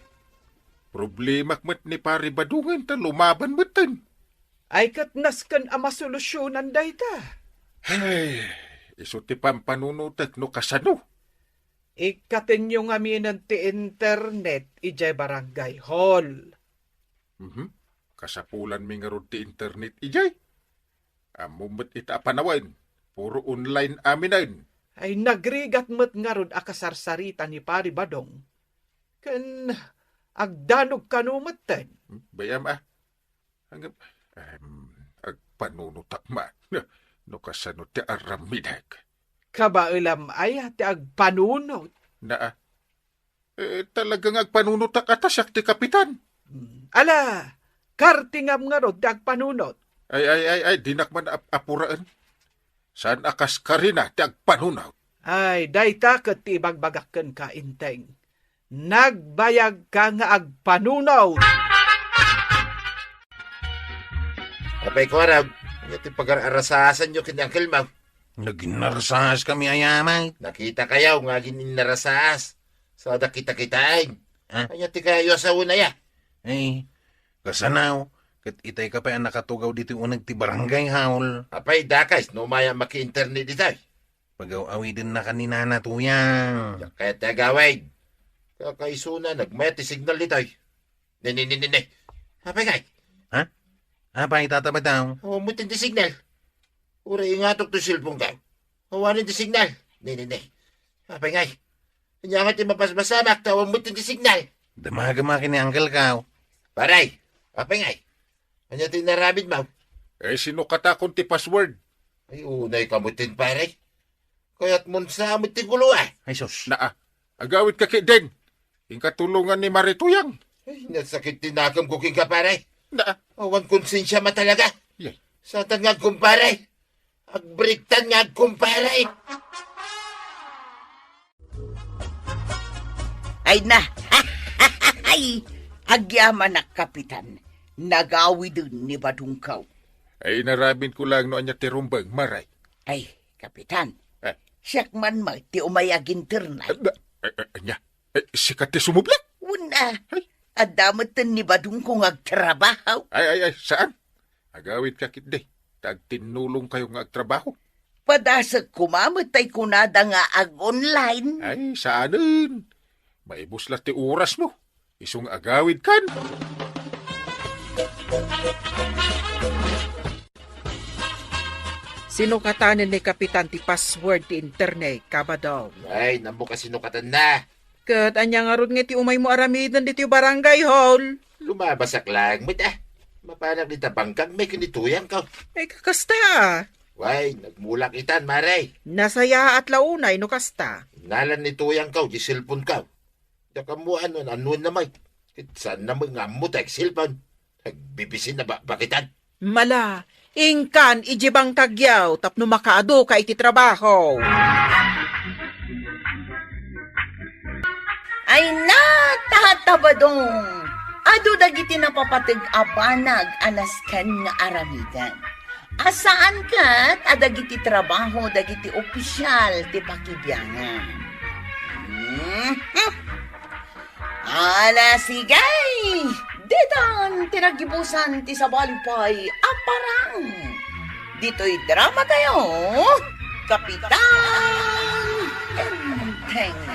problemak met ni Pari Badongen ta lumaban metten. Ay, ket nasken a masolusionan dayta. Ay, isu ti pampanunotek no kasano. Ikkatenyo ngaminen ti internet idiay barangay hall. Mhm. Kasapulanmi ngarud ti internet idiay. Ammom met ita a panawen, puro online aminen. Ay, nagrigat met ngarud a kasarsarita ni Pari Badong. Ken agdanog kano metten. Hmm, bay-am, ah. Ang, em, agpanunotak man. No kasano ti aramidek. Kabaelam aya ti agpanunot? Naa. Eh, talaga nga agpanunotak a ta siak ti kapitan. Hmm. Ala, kartingam ngarud ti agpanunot. Ay, ay, ay, ay, dinak man ap-, apuraen. Saan a kas Karina ti agpanunot? Ay, dayta ket ti ibagbagak kenka, Inteng. Nagbayagka nga agpanunot. Apay ko arab, nga ti pagar-arasasanyo ken ni Uncle Mau. Naginarasas kami ayaman. Nakita kayo nga agin innarasas. Sa dakita-kitaan. Ah? Anya ti kayo asawa na ya? Eh, kasanaw, ket itay ka pay a nakatugaw ditoy uneg ti barangay hall. Apay, dakas, no maya maki-internet itay. Pagaw-awiden na ka ni Nana Tuyang. Diak kayat ti agawid. Kakaisuna, nagmayat ti signal ditoy. Ne, ne, ne, ne, ne. Apay ngay? Ha? Apay, tata, bitaw? Awan mo ti signal. Uray ingatok ti cellphone ka. Awanen ti signal. Ne, ne, ne. Apay ngay? Anya nga ti mapasmasamak, ta awan mo ti signal. Damaga makin ni uncle ka. Paray, apay ngay? Anya ti inaramid mo? Eh, sinukatakon ti password. Ay, unay ka met, pare. Kayatmon sa met ti gulo, eh. Ay, sus. Naa, agawidka ketdin. Inka tulongan ni Mare Tuyang. Ay, nasakit ti nakemko kenka, pare. Naa. Awan konsensiam talaga. Yay. Saantan nga agkumpare. Agbreaktan nga agkumpare. Ay na. Ay, agyamanak, Kapitan. Nagawiden ni badongko. Ay, inaramidko laeng no ania ti rumbeng, Mare. Ay, Kapitan. Eh. Siak man met ti umay aginternay. Eh, eh, eh, ania? Eh, sika ti sumublak? Wen a. Ay. Adda metten ni badongko nga agtrabaho. Ay, ay, ay, saan? Agawidka ketdi, ta agtinnulongkayo nga agtrabaho. Padasek koma met tay kunada nga ag-online. Ay, saanen. Maibus la ti orasmo. Isu nga agawidkan. Sinukatanen ni Kapitan ti password ti internet, Kabadong. Ay, ammok a sinukatanna. Ket ania ngarud nga ti umaymo aramiden ditoy barangay hall? Lumabasak laeng met, ah. Mapanak dita bangkagmi ken ni Tuyangko. Ay, kakasta. Way, nagmulak itan, Mare. Nasayaat la unay no kasta. Nalan ni Tuyangko ti cellphoneko. Diak ammo no an-anoenna met. Ket saanna met nga ammo ta ag-cellphone. Agbibisin a bakbakitan. Mala, inkan idiay bangkagyo tapno makaaduka iti trabaho. Ay, natatabadong! Adu dagiti napapateg a banag a nasken nga aramiden. A saan ket a dagiti trabaho dagiti opisial ti pakibiangan. Mhm. Ala, sige! Ditan ti nagibusan ti sabali pay a parang. Ditoy drama tayo, Kapitan Enteng.